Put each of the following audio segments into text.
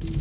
Сайн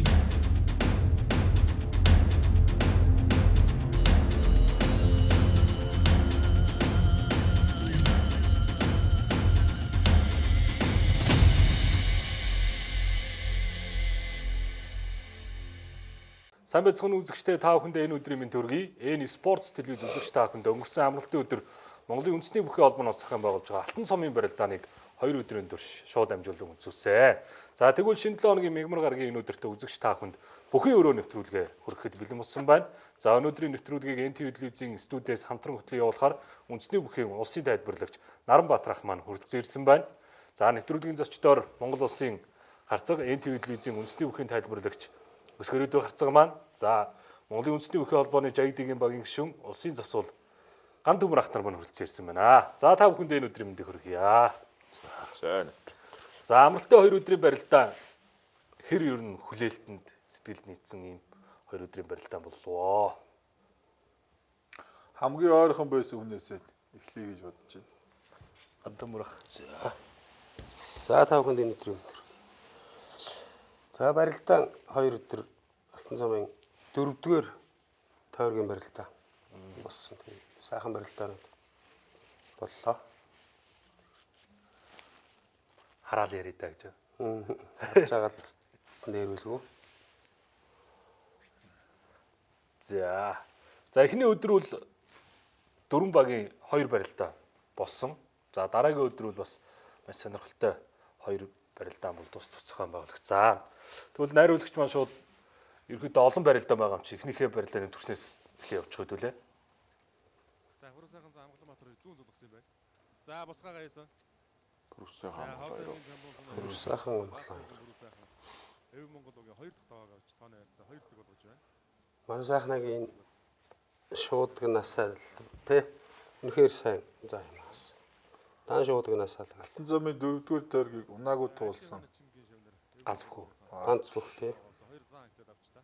байцгаана үзэгчдээ, та бүхэндээ энэ өдрийн мэнд төргий. Эн Sports телевиз үзэгч та бүхэндээ өнгөрсөн амралтын өдөр Монголын үндэсний бүхий холбооноос зохион байгуулж байгаа Алтан сумын барилдааныг 2 өдрийн турш шууд амжуулан үзүүлсэн. За, тэгвэл шинэ 7 хоногийн мягмар гарагийн энэ өдөртөө үзэгч та бүхэнд бүхий өрөө нэвтрүүлгээ хүрэхэд бэлэн болсон байна. За, өнөөдрийн нэвтрүүлгийг НТВ телевизийн студиэс хамтран хөтлөн явуулахаар үндэсний бүхийн улсын тайлбарлагч Наранбаатар ах маань хүрэлцэн ирсэн байна. За, нэвтрүүлгийн зочдоор Монгол улсын гарцаг НТВ телевизийн үндэсний бүхийн тайлбарлагч Өсгөрөөдөө гарцаг маань, за, Монголын үндэсний бүхийн холбооны Жагдаг-ийн багийн гишүүн улсын засвал Ган Төмөр ах нар маань хүрэлцэн ирсэн байна. За, та бүхэндээ энэ өдрийн мэндийг хүргье. За. За, амралтын 2 өдрийн барилдаан хэр ер нь хүлээлтэнд сэтгэлд нийцсэн ийм 2 өдрийн барилдаан боллоо. Хамгийн ойрхон байсан хүнээсээ эхлэе гэж бодож байна. Ган Төмөр ах. За, та бүхэнд энэ өдрийн өдөр. За, барилдаан 2 өдөр Алтан замын 4-р тойргийн барилдаа болсон. Тийм сайхан барилдаанууд боллоо. Хараал яриа да гэж. Харж байгаа л эцсэн дээрвэлгүй. За. За, эхний өдөр бол дөрвөн багийн 2 барилдаа болсон. За, дараагийн өдөр бол бас маш сонирхолтой 2 барилдаан бол тус зохион байгуулагцсан. Тэгвэл найруулагч маань шууд ерөөдөө олон барилдаан байгаа юм чи эхнийхээ барилдааны төрснөөс эхлэе явуучих хэдүүлээ. За, хуруу сайхан зан Амгалан Баатар зүүн зулгасан юм байна. За, бусгаагаа хийсэн. Бүрсэн За, хаан. хавд аймгийн Хөрс сайхан амгалан. Бүрүү сайхан. Эв Монгол угийн хоёр дахь давааг авч тооны харьцаа 2-1 болгож байна. Манай сайхнагийн энэ шуудаг насаа л тэ үнэхээр сайн за юм аас. Дан шуудаг насаа л Алтан замын дөрөвдүгээр тойргийг унаагүй туулсан. Ганц бүхүү. ганц бүх тэ. Хоёр зан ихтэй авчлаа.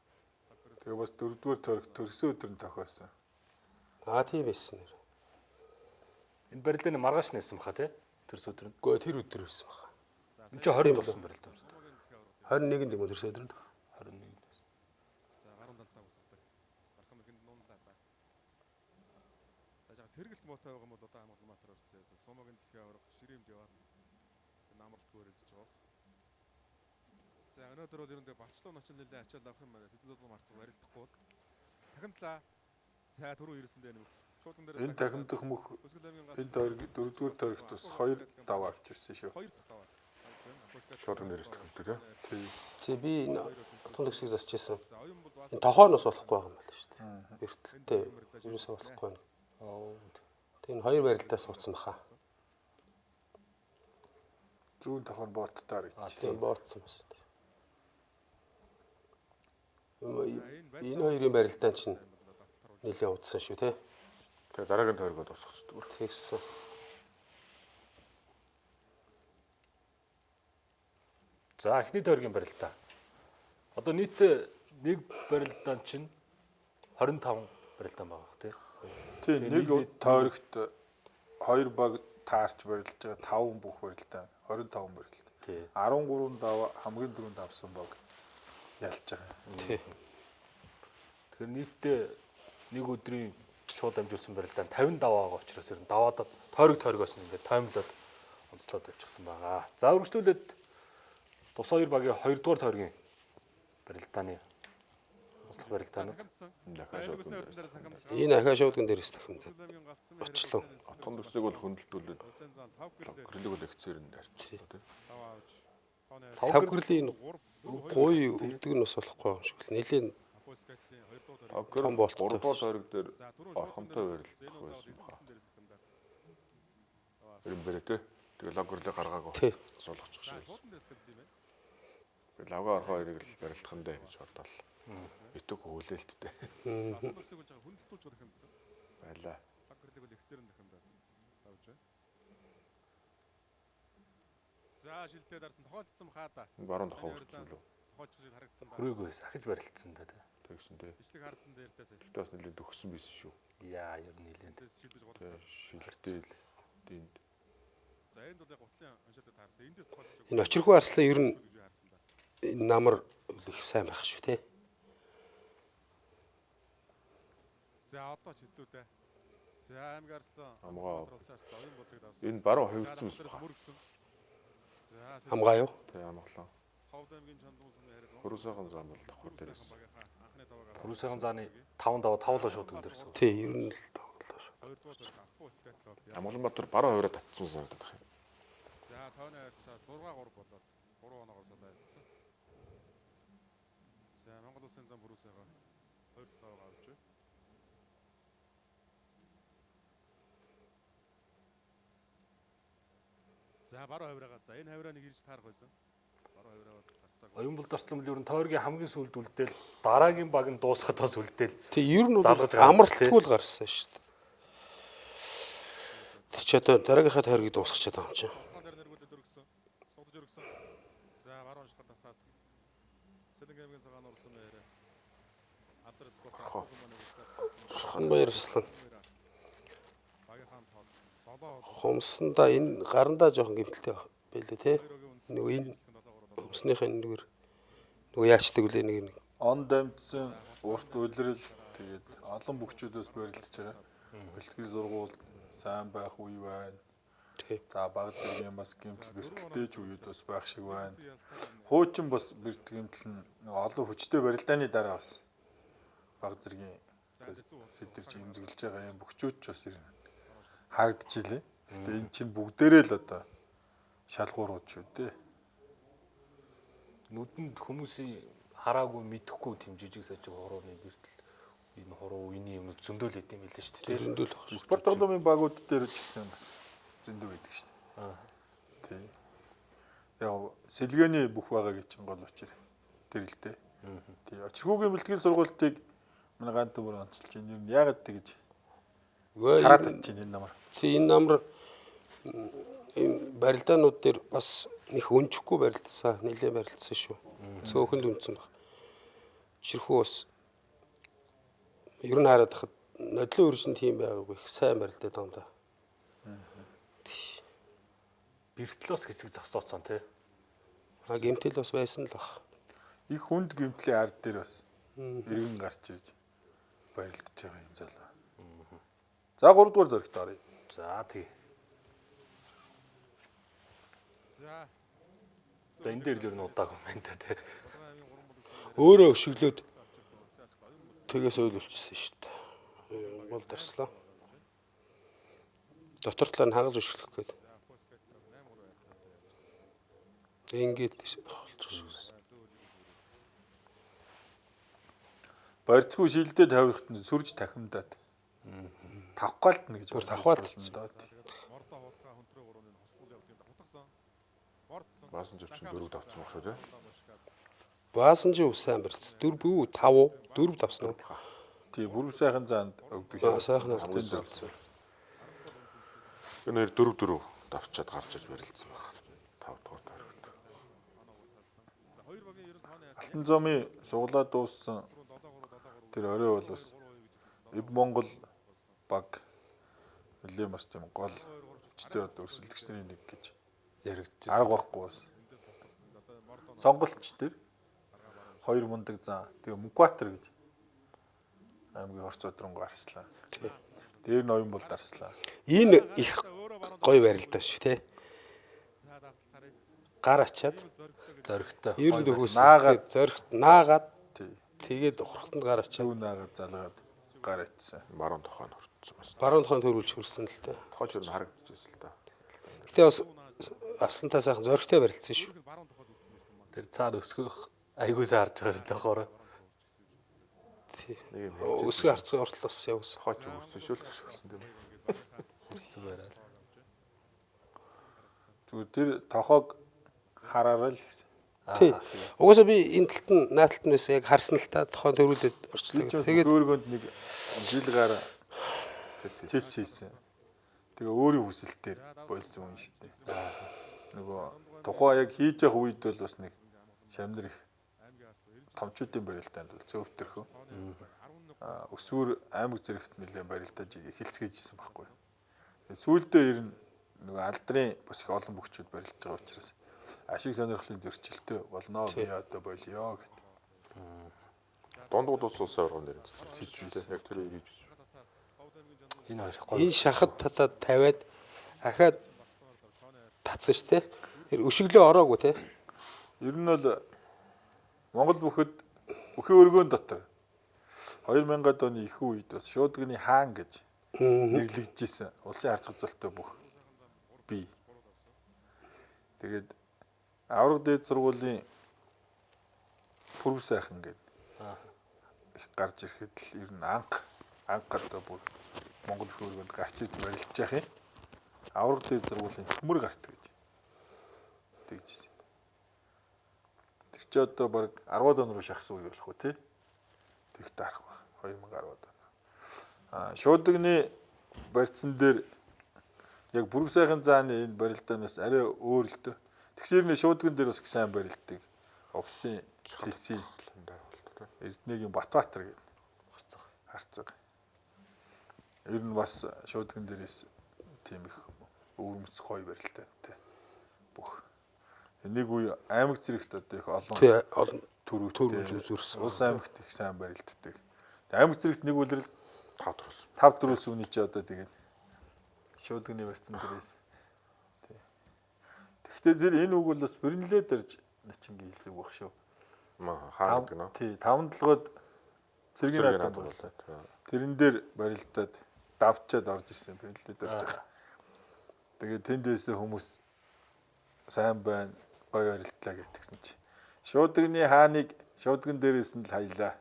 Тэгээ бас дөрөвдүгээр тойрог төрсөн өдөр нь тохиосон. Аа, тийм байсан нэр. Энэ барилдааны маргааш нээсэн баха тий. Төрс өдөр нь. Үгүй, тэр өдөр байсан баха. Энд чи 20 болсон барилдаа юм шүү дээ. 21-нд юм уу төрсөн өдөр нь? 21. За, гаруун талдаа бусгадаг. Бархан мэхэнд нунлаа да. За, жаа сэргэлт муутай байгаа юм бол одоо Амгалан Баатар орсон. Сумогийн дэлхийн аварга ширэмд яваад намралтгүй өрөлдөж байгаа. За, өнөөдөр бол ерөндөө Барчлуу ночин нэлээ ачаал авах юм байна. Сэдэн зудлан марцаг барилдахгүй. Тахимтлаа. За, түрүү ирсэн дээр нэг шуудан дээр Энэ тахимдах мөх Өсгөл аймгийн ганц энэ тойрог дөрөвдүгээр тойрогт бас хоёр даваа авчирсан шүү. хоёр дахь даваа. Авч байна. Апоскат Шууд нэрээс төхөмтэй тий. Тий. Тий, би энэ утган төгсгийг засч ирсэн. За, оюун бол бас Энэ тохооноос болохгүй байгаа юм байна шүү дээ. Эртэлтэй ерөөсөө болохгүй байна. Тэгээ энэ хоёр барилдаа суудсан баха. Зүүн тохоор бооттой харагдчихсан. Тийм, боорцсон бас. Энэ хоёрын барилдаан чинь нэлээд удсан шүү те. Тэгээ дараагийн тойргоо дуусгах зүгээр. Тэгсэн. За, эхний тойргийн барилдаа. Одоо нийт нэг барилдаан чинь 25 барилдаан байгаа бох тий. Тий, нэг тойрогт хоёр баг таарч барилж байгаа, 5 бүх барилдаа 25 барилдаа. Тий. 13 даваа хамгийн түрүүнд авсан баг ялж байгаа. Тий. Тэгэхээр нийтдээ нэг өдрийн шууд амжуулсан барилдаан 50 даваа байгаа учраас ер нь даваад тойрог тойрогоос нь ингээд тоймлоод онцлоод явчихсан байгаа. За, өргөжлүүлээд тус хоёр багийн 2 дугаар тойргийн барилдааны онцлог барилдаанууд. Дахиад шууд нэрээс. Энэ ахаа шуудган дээрээс тохимдод. Очлоо. Отгон төсийг бол хөндлөлтүүлээд гөрлөг бол ихцээр нь арчилсан тий. Лав гэрлийн энэ гуй өвдөг нь бас болохгүй юм шиг л. Нэлээд Лавгэр Том болттой. 3 дугаар тойрог дээр орхомтой барилдах байсан баха. Юм бэрэ тий. Тэгээ лавгөрлийг гаргаагүй. Тий. Суулгачих шиг. Тэгээ лавга орхоо хоёрыг л барилдах нь дээ гэж бодоол. Итэг хүлээлттэй Төсийг бол жаа хөндлөлтүүлж байгаа хэмжсэн. байлаа. Лаг гэрлийг бол ихцээр нь дахимдаад авч байна. За, шилдээ дарсан тохиолдсон хаада. Баруун тохоо хүрсэн лүү. Тохиолдох шиг харагдсан ба. Хүрээгүй байсан. Ахиж барилдсан да тий. Тэгсэн тий. Бичлэг харсан дээр тасаа. Тэгтээ бас нэлээд төгссөн байсан шүү. Яа, ер нь нэлээд. Шилдэж гол. Тэгээ шилдээл энд За, энд бол яг гутлын уншаад таарсан. Эндээс тохиолдож Энэ очирхүү арслан ер нь гэж би харсан да. энэ намар Тэгвэл их сайн байх шүү те. За одоо ч хэцүү дээ. За аймаг арслан. Амгаа. Оюун бодлыг давсан. Энэ баруун хувирсан бас баха. Мөргсөн. За Амгаа юу? Тэ амгалан. Ховд аймгийн чандан сумын харил. Хөрөөсөйхэн зам бол давхар дээрээс. Багийнхаа анхны давааг авсан. Хөрөөсөйхэн зааны 5 даваа 5 лоо шууд дээрс. Тий, ер нь л тоглолоо шүү. Хоёрдугаар тойрог Аппу Скатлов. Амгаланбаатар баруун хувираа татсан санагдах юм. За тооны харьцаа 6-3 болоод 3 оноогоор салаа явцсан. За Монгол Улсын зам бүрүүсэйгээ хоёр дахь давааг авч байна. За баруун хавираагаа. За энэ хавираа нэг ирж таарах байсан. Баруун хавираа бол гарцаагүй. Оюун булд арслан ер нь тойргийн хамгийн сүүлд үлдээл дараагийн баг нь дуусахад бас үлдээл. Тий, ер нь бол Залгаж гарсан, амралтгүй л гарсан шүү дээ. Тэр чи одоо дараагийнхаа тойргийг дуусгах чадсан юм чинь. Толгоон дээр нэргүүлээд өргөсөн. Сугдаж өргөсөн. За баруун шахаад татаад Сэлэнг аймгийн цагаан урсан нэрэ. Алдар спорт Бурхан баярлалаа. Багийнхаа тоод 7 Хумсандаа энэ гарандаа жоохон гэмтэлтэй байлээ те. Нөгөө энэ хумсныхаа энэ нүгэр нөгөө яачдаг үлээ нэг нэг. Он дамжсан урт улирал тэгээд олон бөхчүүдээс барилдаж байгаа. Бэлтгэл сургууль сайн байх үе байна. Тий. За баг зэргийн бас гэмтэл бэртэлтэй ч үеуд бас байх шиг байна. Хуучин бас бэртэл гэмтэл нь нэг олон хүчтэй барилдааны дараа бас баг зэргийн сэтэрч эмзэглэж байгаа юм бөхчүүд ч бас ирнэ. Харагдчихлээ. Гэхдээ энэ чинь бүгдээрээ л одоо шалгуурууд шүү дээ. Нүдэнд хүмүүсийн хараагүй мэдэхгүй тийм жижиг сажиг хурууны бэртэл энэ хуруу үений юмнууд зөндөөл идэм билээ шүү дээ. Зөндөл баг. Спорт тоглоомын багууд дээр ч гэсэн бас зөндөө байдаг шүү дээ. Аа. Тий. Яг сэлгээний бүх байгаагийн чинь гол учир тэр л дээ. Тий. Очирхүүгийн бэлтгэл сургуультыг манай ганц төмөр онцолж байна. Ер нь яагаад тэгж Үгүй хараад чинь энэ намар. Тий, энэ намар ийм барилдаанууд дээр бас них өнжихгүй барилдсан, нэлээд барилдсан шүү. Цөөхөн л үнцэн баг. Чирхүү бас ер нь хараад хахад нодлон өршин тийм байгаагүй их сайн барилдаад байгаа юм да. Бэртэл бас хэсэг зогсооцсон тий. А гэмтэл бас байсан л баг. Их хүнд гэмтлийн ард дээр бас эргэн гарч иж барилдаж байгаа юм залуу. За 3 дугаар зоригт оръё. За тий. За Одоо энэ дээр л ер нь удаагүй юм байна та тий. Өөрөө өшөглөөд тэгээс ойлуулчихсан шүү дээ. Гол дарслаа. Дотор талаар нь хагалж өшөглөх гээд. Ингээд болчихсон. Барьцгүй шилдэ тавихт нь сүрж тахимдаад. Тавхгаалтна гэж. Бүр тавхгаалт. Мордо хутгаа хөнтрөө гурвын хосдол явдаг юм да. Хутгасан. Мордсон. Баасан зөрчин дөрөв давцсан баг шүү дээ. Баасан чи сайн барилдсан. 4 бүү 5 4 давсан уу? Тий, бүрүү сайхан заанд өгдөг Аа, сайхан шүү. заанд. давсан. Энэ хоёр дөрөв дөрөв давчаад гарч иж барилдсан баг. 5 дугаар тойрогт. За хоёр багийн ер нь тооны харьцаа Алтан зомын суглаа дууссан тэр орой бол бас Эв Монгол баг нэлээд бас тийм гол хүчтэй одоо өрсөлдөгч нарын нэг гэж Яригдчихсэн. арга байхгүй бас. Сонголтч тэр хоёр мундаг зан. Тэгээ Мөнхбаатар гэж аймгийн орц өдрөнгө арслаа. Дээр нь оюун бол дарслаа. Энэ их гоё барилдаа шүү те. за давтал харъя. Гар ачаад Зоригтой. ер нь дөхөөс Наагаад. зоригт наагаад Тий. тэгээд ухрахтанд гар ачаад Зүү наагаад залгаад гар атсан. Баруун тохой нь хүртсэн бас. баруун тохойн төрүүлж хөрсөн л дээ. Тохойч ер нь харагдчихсэн л да. Гэтэ бас арсантай сайхан зоригтой барилцсан шүү. Баруун тохойд үлдсэн байж тумаа. Тэр цаар өсгөх айгуу сайн харж байгаа шүү дээ хороо. Тий. Нэг юм Өсгөө харцгаа ортол бас явсан. тохойч өрсөн шүү л гэж хэлсэн тийм ээ. Хүрсэн барайл. Зүгээр тэр тохойг хараарай л гэсэн. Тий. Угаасаа би энэ талд нь наа талд нь байсан яг харсан л та тохойн төрүүлээд Би орчлоо. ч бас Тэгээд хөөргөнд нэг жил гар Цэц. цэц хийсэн. Тэгээ өөрийн хүсэлтээр болсон юм шүү дээ. Нөгөө тухай яг хийж явах үед бол бас нэг шамнар их томчуудын барилдаанд бол зөөвтөрхөө. Аа өсвөр аймаг зэрэгт нэлээд барилдаж эхэлцгээжсэн байхгүй. Тэгээ сүүлдээ ер нь нөгөө алдрын бас их олон бөхчүүд барилдаж байгаа учраас ашиг сонирхлын зөрчилтэй болно би одоо болио гэт. Дунд улс улс аваргын нэр Цэцэг. Яг тэр хийж. Энэ хоёр гоё. Энэ шахад татаад тавиад ахаад татсан шүү дээ. Тэр өшөглөө ороогүй те. Ер нь бол Монгол бүхэд бүхий өргөөн дотор 2000-ад оны их үед бас шуудганы хаан гэж нэрлэгдэжсэн улсын харц золтой бүх бий. Тэгээд авраг дээд сургуулийн пүрв сайхан гэдэг их гарч ирэхэд л ер нь анх одоо бүр Монгол бүхий өргөөнд гарч ирж барилж яах юм. Авраг дээд сургуулийн төмөр гарт гэж тэгжсэн. Тэр чи одоо баг 10-аад он руу шахсан үе болох уу тий? Тэгт арах байх. 2010-аад он. Аа шуудагны барьцсан дээр яг бүрв сайхан зааны энэ барилдаанаас арай өөр л дөө. Тэгсэр нэ шуудагн дээр бас их сайн барилддаг. Овсын Тэсийн Эрдэнэгийн Батбаатар гэдэг Харцаг. харцаг. Ер нь бас шуудагн дээрээс тийм их өвөрмөц гоё барилдаантай бүх. Нэг үе аймаг зэрэгт одоо их олон Тий олон төрөвтэй төрөж үзүүрсэн. Улс аймагт их сайн барилддаг. Тэг аймаг зэрэгт нэг үлрэл 5 төрс. 5 4 сүний чи одоо тэгээд шуудагны барьцсан дээрээс. Тий. Тэгэхдээ зэр энэ үг бол бас бүрнлээ дэрж начин хэлсэн үг баг шүү. Маа хаан гэдэг нөө. Тий, таван толгойд цэргийн наадам болсон. Тэрэн дээр барилдаад давчаад орж ирсэн барилдаад орж байгаа. Тэгээд тэндээсээ хүмүүс сайн байна, гоё барилдлаа гэтгсэн чи. Шуудагны хааныг шуудагн дээрээс нь л хаялаа.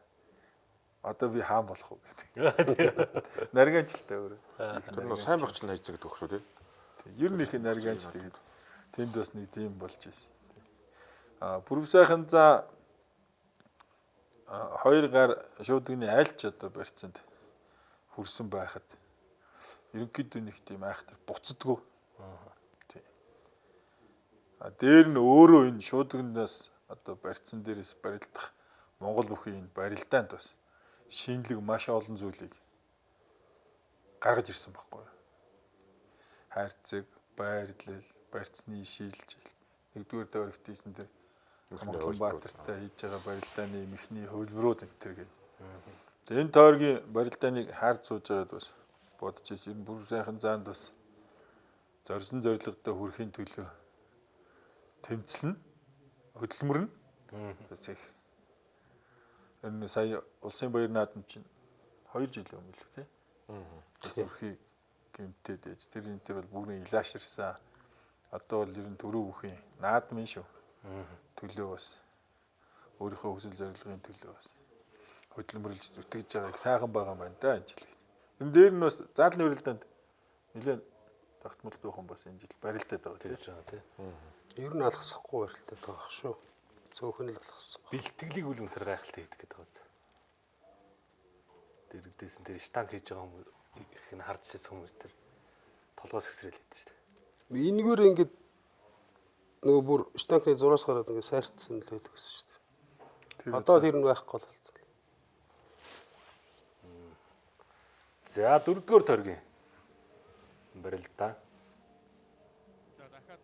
Одоо би хаан болох уу гэдэг. Наргаанчлалтай өөрөө. Тэр нөө сайн багч нь хайцсан гэдэг үг шүү тий. Тий, Ер нь их наргаанч тэгээд тэнд бас нэг тийм болж ирсэн. Аа бүрв сайхан заа хоёр гар шуудагны айлч одоо барьцсанд хүрсэн байхад ерөнхийдөө нэг тийм айхтар буцдаггүй. Тий. А дээр нь өөрөө энэ шуудагнаас одоо барьцсан дээрээс барилдах Монгол бүхий энэ барилдаанд бас шинэлэг маш олон зүйлийг гаргаж ирсэн байхгүй юу? Хайрцаг, байрлал, барьцны шилжил. Нэгдүгээр дөрөгт хийсэн тэр Амгалан хийж байгаа барилдааны мэхний хувилбарууд энэ төр гэдэг. Тэгээ энэ тойргийн барилдааныг хаард сууж байгаад бас бодож ирсэн. Энэ бүр сайхан заанд бас зорьсон зорилгодоо хүрэхийн төлөө тэмцэлнэ, хөдөлмөрнө. Бас их. Энэ сая улсын баяр наадам чинь 2 жилийн өмнө л тий. Зүрхий гэмтээд ээж тэр энэ тэр бол бүрэн илааширсан. Одоо бол ер нь төрөө бүхийн наадмын шүү. Төлөө бас өөрийнхөө хүсэл зорилгын төлөө бас хөдөлмөрлж зүтгэж байгааг сайхан байгаа юм байна да энэ жил гэж. Энэ дээр нь бас заалны барилдаанд нэлээд тогтмол дуухан бас энэ жил барилдаад байгаа тийм. Тэгж байгаа тий. Ер нь алгасахгүй барилдаад байгаа ах шүү. Цөөхөн л алгасан. Бэлтгэлийг үл үнэхээр гайхалтай хийдэг гэдэг байгаа. Дэрэгдээсэн тэр штанг хийж байгаа хүмүүс их нь харж ирсэн хүмүүс тэр толгоос хэсрэл хийдэг шүү дээ. Энэгээр ингээд нөгөө бүр штанкны зураас гараад ингээд сайрцсан л байдаг гэсэн шүү дээ. Одоо тэр нь байхгүй болцсон. За дөрөвдүгээр тойргийн барилдаа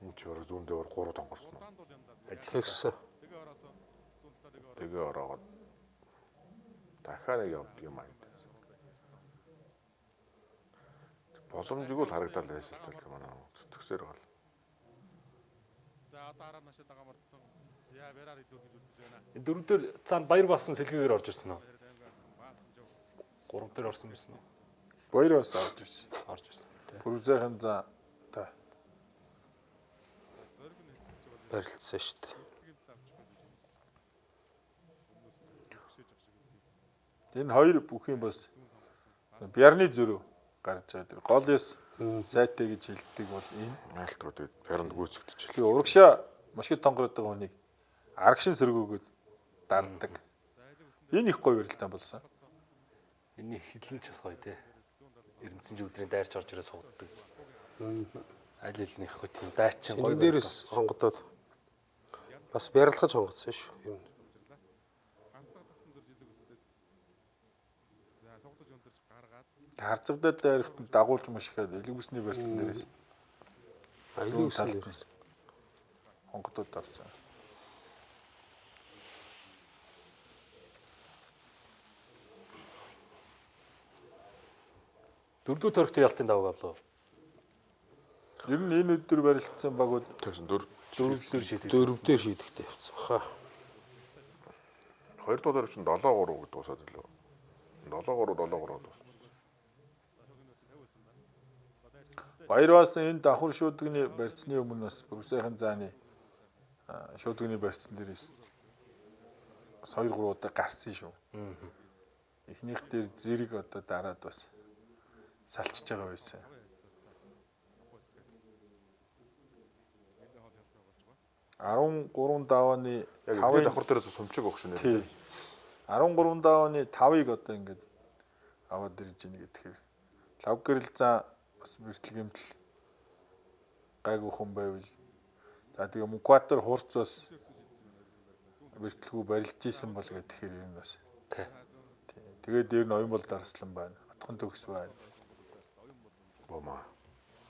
Энэ чи өөр зүүн дээр 3 тонгорсон уу? ажилласан. Тэгсэн. Тэгээ ороогод дахиад нэг явдаг юм аа. Боломжгүй л харагдал байсан л тэр манай зүтгэсээр бол. За одоо хараа нашаа дагаа мартсан. За Верар илүү хийж үлдэж байна. Дөрөвдүгээр цаана баяр басан сэлгээгээр орж ирсэн үү? Гурав дээр орсон байсан уу? Баяр бас орж ирсэн. Орж ирсэн. Тий. Бүрв сайхан заа та. Барилдсан шүү дээ. Энэ хоёр бүхийн бас бярны зөрүү гарч байгаа. Тэр гол ёс сайтай гэж хэлдэг бол энэ. Айлтгүй тэгээд паранд гүйцэгдэж. Тэгээ урагшаа мушгид тонгороод байгаа хүнийг арагшин сэргөөгөөд дарддаг. Энэ их гоё барилдаан болсон. Энэний хилэн ч бас гоё тий. Эрдэнэсийн өдрийн дайрч орж ирээ суудаг. Аль аль нь их гоё тийм дайчин гоё. Энэ дээрээс хонгодоод бас барилгаж хонгодсон шүү. Юм. Харцагдаад дайрахт нь дагуулж мушихад элэгүсний барьсан дээрээс Аюул үсэн дээрээс. хонгодууд авсан. Дөрөвдүгээр тойрогт ялтын давг авлаа. Ер нь энэ өдөр барилдсан багууд Тэгсэн дөрөв Дөрөвдөр шийдэгдсэн. Дөрөвдөр шийдэгтэй явцсан баха. Хоёр дахь тойрог чинь 7-3 гэдэг дуусаад илүү. 7-3 7-3 дууссан. Баярбаасан энэ давхар шуудагны барьцны өмнө бас Бүрсайхан зааны шуудагны барьцсан дээрээс бас 2 3 удаа гарсан шүү. Эхнийх дээр зэрэг одоо дараад бас салчиж байгаа байсан. 13 давааны Яг 5-ын энэ давхар дээрээс сумчиг өгөх шнэ. Тий. 13 давааны 5-ыг одоо ингээд аваад ирж гин гэхээр лав гэрэл заа бас бэртэл гэмтэл гайгүй хүн байвал за тэгээ Мукватар хурц бас бэртэлгүй барилж исэн бол гэхээр ер нь бас Тий. тэгээ дээр нь оюун бол дарслан байна. Отхон төгс байна. Бомаа.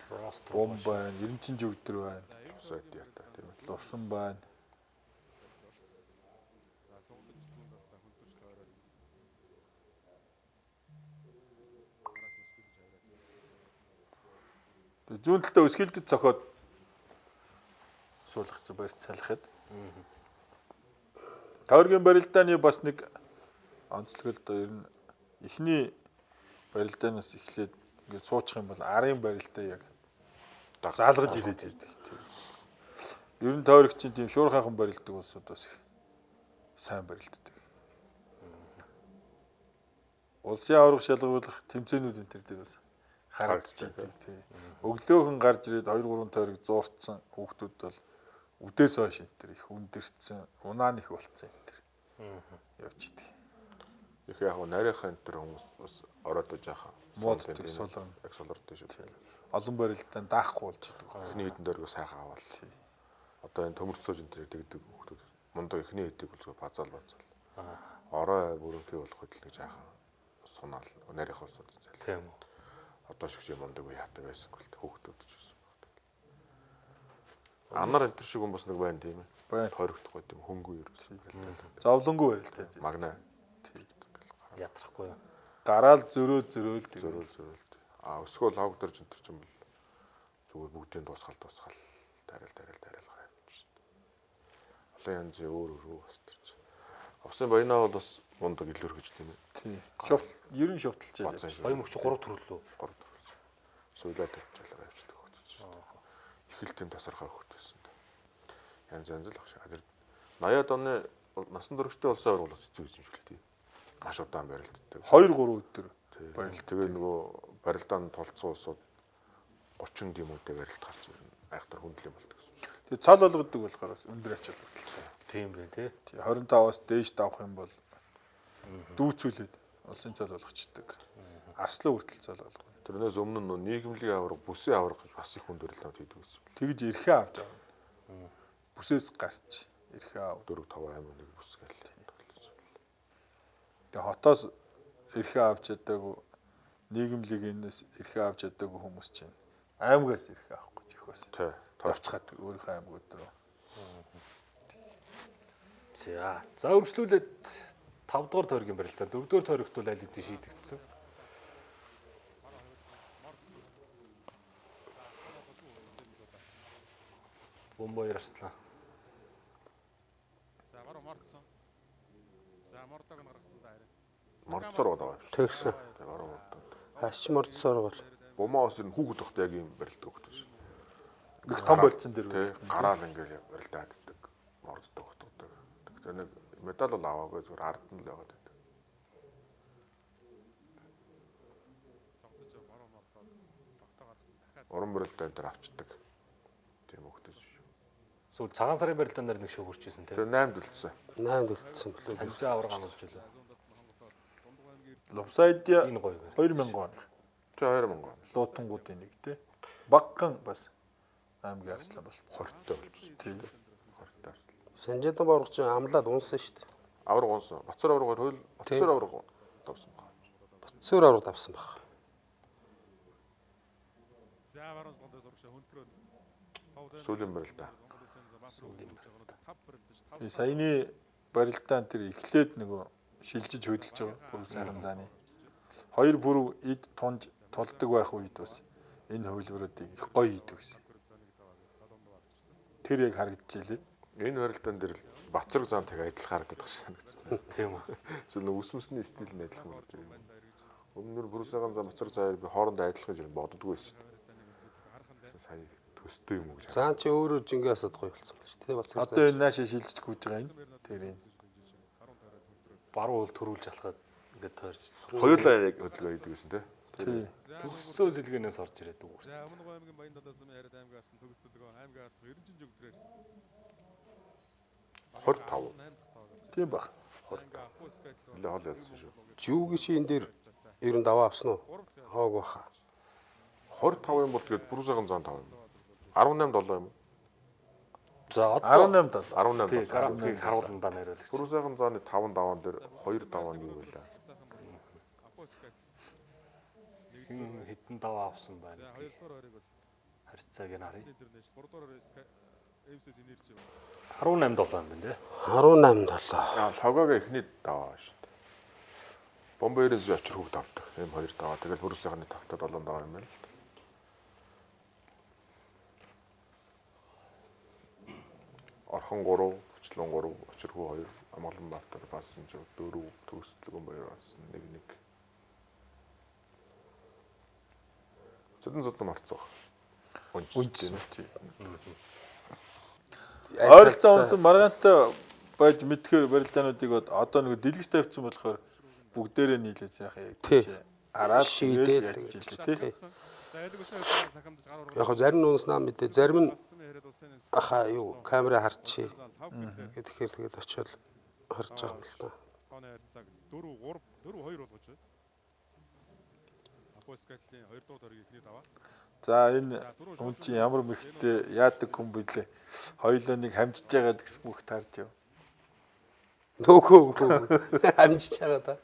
Ростр. Бом байна. Ерөнчин жүгдэр байна. Сайд ята тийм ээ. Лувсан байна. Тэгээ зүүн талдаа өсгөлдөд цохоод суулгацсан барьц салхад. Тойргийн барилдааны бас нэг онцлог л доо ер нь эхний барилдаанаас эхлээд ингээд суучих юм бол арын барилдаа яг залгаж ирээд ирдэг тийм. Ер нь тойрогчийн тийм шуурхайхан барилдаг улсууд бас их сайн барилддаг. Улсын аварга шалгаруулах тэмцээнүүд энэ төр дээр бас харагдчихэйдэг тийм. Өглөөхөн гарч ирээд 2 3 тойрог зуурцсан хүүхдүүд бол үдээс хойш энэ төр их өндөрцөн, унаа нь их болцсон энэ төр. Явж идэг. Их яг нь нарийнхаа энэ төр хүмүүс бас ороод иж яхаа. Мууддаг, сулрна. Яг сулардаг шүү. Олон барилдаан даахгүй болж идэг. Эхний хэдэн дөргөө сайхан аваад. Одоо энэ төмөрцөөж энэ төр тэгдэг хүүхдүүд. Мундаа эхний хэдийг бол зүгээр базаал базаал. Орой бүрэнхий болох хөдөл гэж яхаа сунаал нарийнхаа улсууд зээл. Тийм үү. Одоо шиг юм мундаг яатай байсан гол хүүхдүүд ч байсан баг. Анар энэ төр шиг хүн бас нэг байна тийм ээ. Байна. Тойрогдохгүй тийм хөнгөө ерөөсөн. Зовлонгүй барилдаа. Магна. Ятрахгүй юу. Гараал зөрөө зөрөөл тэг. Зөрөөл зөрөөл. А өсгөөл лог дөрж энэ төр чинь бол зүгээр бүгдийн дуусгал дуусгал тариал тариал тариал гараад шүү дээ. Олон янзын өөр өөр бас төр чинь. Усын баянаа бол бас мундаг илүүрхэж тийм ээ. Тий. Шувт ер нь шувталж Базан байлаа. шүү. Баян мөгч 3 төрлөө. 3 төрөл. Суулаа тавьчихлаа явчихдаг хөхт шүү дээ. Их л тийм тасархай хөхт байсан. Янз янз л ах шиг. Тэр 80-ад оны насан туршдын улсын аварга бол хэцүү юм шиг л тий. Маш удаан барилддаг. 2 3 өдөр барилддаг. Тэгээ нөгөө барилдаанд толцсон улсууд 30 димүүдээ барилд гарч ирнэ. Айхтар хүндлэн болдог гэсэн. Тэгээ цол болгодог болохоор бас өндөр ач холбогдолтой. Тийм байх тий. Тий, 25-аас дээш давах юм бол дүүцүүлээд улсын цол болгочдөг. Арслан хүртэл цол болгоно. Тэрнээс өмнө нь нөгөө нийгэмлэгийн аварга, бүсийн аварга гэж бас их хүнд барилдаанд хийдэг гэсэн. Тэгж эрхээ авч авна. Бүсээс гарч эрхээ ав. 4 5 8 нэг бүс гээл. Тэгээ хотоос эрхээ авч чадаагүй нийгэмлэгийнээс эрхээ авч чадаагүй хүмүүс чинь аймгаас эрхээ авах гэж их бас Тий. явцгаад өөрийнхөө аймгууд руу. За. За өргөжлүүлээд 5 дугаар тойргийн барилдаа. 4 дугаар тойрогт бол аль хэдийн шийдэгдсэн. Бомбоёр арслан. За баруун мордсон. За мордог нь гаргасан да арай. Мордсоор байгаа юм шиг. Тэгсэн. Тий, баруун мордод. Хаач мордсоор бол Бумаа бас ер нь хүүхэд байхдаа яг ийм барилдаг хөхт байсан. Нэг том барьцсан дээр Тий, гараал ингээл барилдаад байдаг. Морддог хөхтдөг. Тэгэхээр нэг медаль бол аваагүй зүгээр ард нь л яваад байдаг. Сонгож баруун мордоод тогтоо гаргах нь дахиад Уран барилдаа энэ төр авчдаг. Тийм хөхтөс шүү. Сүүл цагаан сарын барилдаан дээр нэг шөв хөрчсэн тий. Тэгээ 8-д үлдсэн. 8-д үлдсэн билүү. Санжаа аварга амлж үлээ. Лувсайдя Энэ гоё гэр. 2000 он. Тэ 2000 он. Луутангуудын нэг тий. Багган бас аймгийн арслан болцсон. Хортой болчихсон. Тий. Хортой арслан. Санжаадан борго чинь амлаад унсан шүү дээ. Аварга унсан. Бацар аваргаар хөл Бацар аварга давсан баг. Бацуур авраг давсан баг. За баруун золон дээр зурагшаа хөнтрөөд. Сүүлийн барилдаа. Тэгээ саяны барилдаан тэр эхлээд нөгөө шилжиж хөдөлж байгаа бүрүү сайхан зааны. Хоёр бүрүү эд тунж тулдаг байх үед бас энэ хувилбаруудыг их гоё хийдэг гэсэн. Тэр яг харагдчихлээ. Энэ барилдаан дээр л Бацраг зам тэг адилхан харагдах шиг санагдсан. Тийм үү. Эсвэл нэг үсмсний стил нь адилхан болж байна. Өмнө нь Бүрүсайхан зам Бацраг зам би хоорондоо адилхан гэж боддгоо байсан. Сая төстэй юм уу гэж. Зан чи өөрөө жингээ асаад гоё болсон байна шүү дээ. Бацраг Одоо энэ наашаа шилжиж гүйж байгаа юм. Тэр юм. Баруун хөл төрүүлж алхаад ингээд тойрч. Хоёулаа яг хөдөлгөөн хийдэг гэсэн тий. Тий. Төгсөө сэлгэнээс орж ирээд үгүй. За Өмнө аймгийн Баян далаас сумын хараад аймгийн арсан төгсдөлгөө аймгийн арц 90 жигдрээр 25. Тийм баг. Нилээ хол явсан шүү. Жүүгийн чи энэ дээр ер нь даваа авсан уу? Хоог баха. 25 юм бол тэгээд Бүрүсайхан зам 5 юм. 18 7 юм уу? За одоо 18 7. 18 тий 7. графикийг харуулна да найруулагч. Бүрүсайхан зааны 5 даваан дээр 2 даваан юу байлаа? Хин хэдэн даваа авсан байна За гэдгийг хоёрдугаар ойрыг бол харьцааг нь харъя. энэ дэр нэж гуравдугаар ойр MCS Energy 18 7 юм байна те. 18 7. Аа, логогийн эхний даваа шүү дээ. Бомберээс очир хүүхд авдаг. Ийм хоёр даваа. Тэгэл Бүрүсайханы тавтаа 7 даваа юм байна л да. Орхон 3, Хүчлэн 3, Очирхүү 2, Амгаланбаатар Баасанжав 4, Төгсдлөгөн баяр баасан 1 1. Зөдөн зөдөн марцсан. Үнцсэн тий. Ойролцоо унсан маргаантай байж мэдхээр барилдаануудыг одоо нөгөө дэлгэц тавьсан болохоор бүгдээрээ нийлээд яах яг Тий. тийш араад Шийдээл тэгээд ярьж илээ тий. За ялэг усын сахамдж гар урган Яг хоо зарим нь унснаа мэдээ зарим нь сумын хараад улсын аха юу камера харчи. лав гэлээ. Тэгэхээр тэгээд очиод харж байгаа юм л та. Тооны харьцааг 4 3 4 2 болгож байна. Апо Скайтлын 2 дугаар дөрөв эхний даваа. За энэ хүн чинь ямар мэгтэй яадаг хүн бэлээ. Хоёулаа нэг хамжиж байгаа гэсэн бүх таарч яв. Нөөхөө амжиж байгаа да.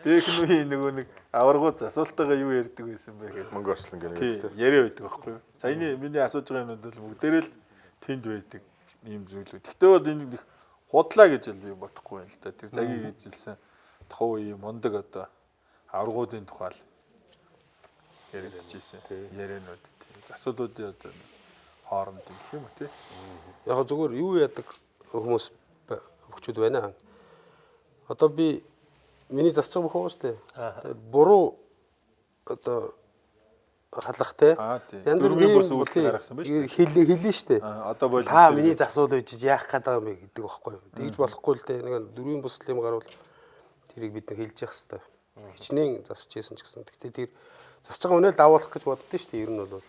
Дэх нүхийн нөгөө нэг аваргуу засуултайгаа юу ярьдаг байсан бэ гэдэг. Мөнгө орслон гэнэ Тий, гэдэг. яриа байдаг байхгүй юу? Саяны миний асууж байгаа юмнууд бол бүгдээрээ л тэнд байдаг ийм зүйлүүд. Гэтэ бол энэ нэг худлаа гэж бол би бодохгүй байна л да. Тэр цагийг эзэлсэн тухайн үеийн мундаг одоо аваргуудын тухай л яригдчихсэн. Ярианууд тий. Засуулуудын одоо нэг хооронд гэх юм уу тий. Яг хоо зүгээр юу яадаг хүмүүс хөгчүүд байна. Одоо би миний засч байгаа бүх байгаа шүү дээ. Тэгээд Буруу одоо халах те. Аа, тий. Янз Дөрвийн бүрийн бус үйлдэл гаргасан байна шүү дээ. Хэлээ хэлнэ шүү дээ. Аа, одоо болон Та тэр миний гээд. засуул үжиж яах гээд байгаа юм бэ гэдэг байхгүй юу. Тэгж болохгүй л дээ. Нэг дөрвийн бус юм гарвал тэрийг бид нар хэлж явах хэвээр. Хичнээн засч ийсэн ч гэсэн. Тэгтээ тэр засч байгаа үнэ л давуулах гэж боддоо шүү дээ. Ер нь бол.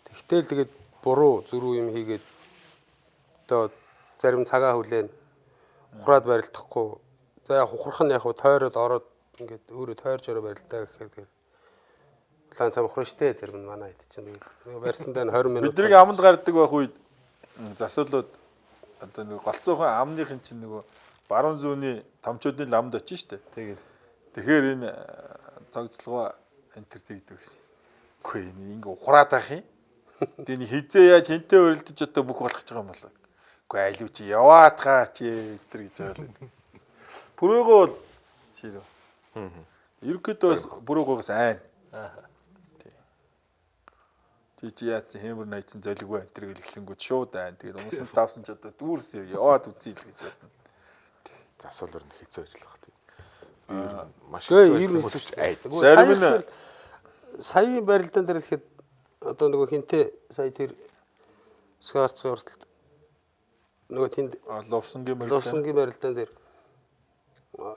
Тэгтэл тэгээд буруу зүрүү юм хийгээд одоо зарим цагаа хүлээн ухраад барилдахгүй. За яг ухрах нь яг хуу тойроод ороод ингээд өөрөө тойрж ороо барилдаа гэхээр тэгээд улаан цам ухрах штэ зарим нь манай хэд чинь тэгээд нэг барьсандаа нь 20 минут. Бидний аманд гардаг байх үед засуулууд одоо нэг голцоохон амныхын чинь нөгөө баруун зүүнний томчуудын ламд очиж штэ. Тэгээд Тэгэхээр энэ цогцлогоо энэ төр тэгдэг гэсэн. Үгүй энэ ингээ ухраад ах юм. Тэгээ энэ хизээ яаж хинтээ өрөлдөж одоо бүх болох гэж байгаа юм болоо. Үгүй алив чи яваатгаа чи энэ төр гэж байгаа л гэдэг. Бүрөөгөө бол ширөө. Ерөнхийдөө бас бүрөөгөөс айн. Тий. Чи чи яа чи хэмбэр найцсан золиггүй энэ төр гэл эхлэнгүүд шууд айн. Тэгээд умсан тавсан ч одоо дүүрс яваад үзье л гэж бодно. Засвал ер нь хэцүү ажиллах тий. Би ер нь маш Гээ хэцүү ер нь ажиллах хэцүү шүү айд. дээ. Зарим нь- Саяын барилдаан дээр ихэд одоо нөгөө хинтээ сая тэр Скарцгийн урталт нөгөө тэнд А, Лувсангийн барилдаан. Лувсангийн барилдаан дээр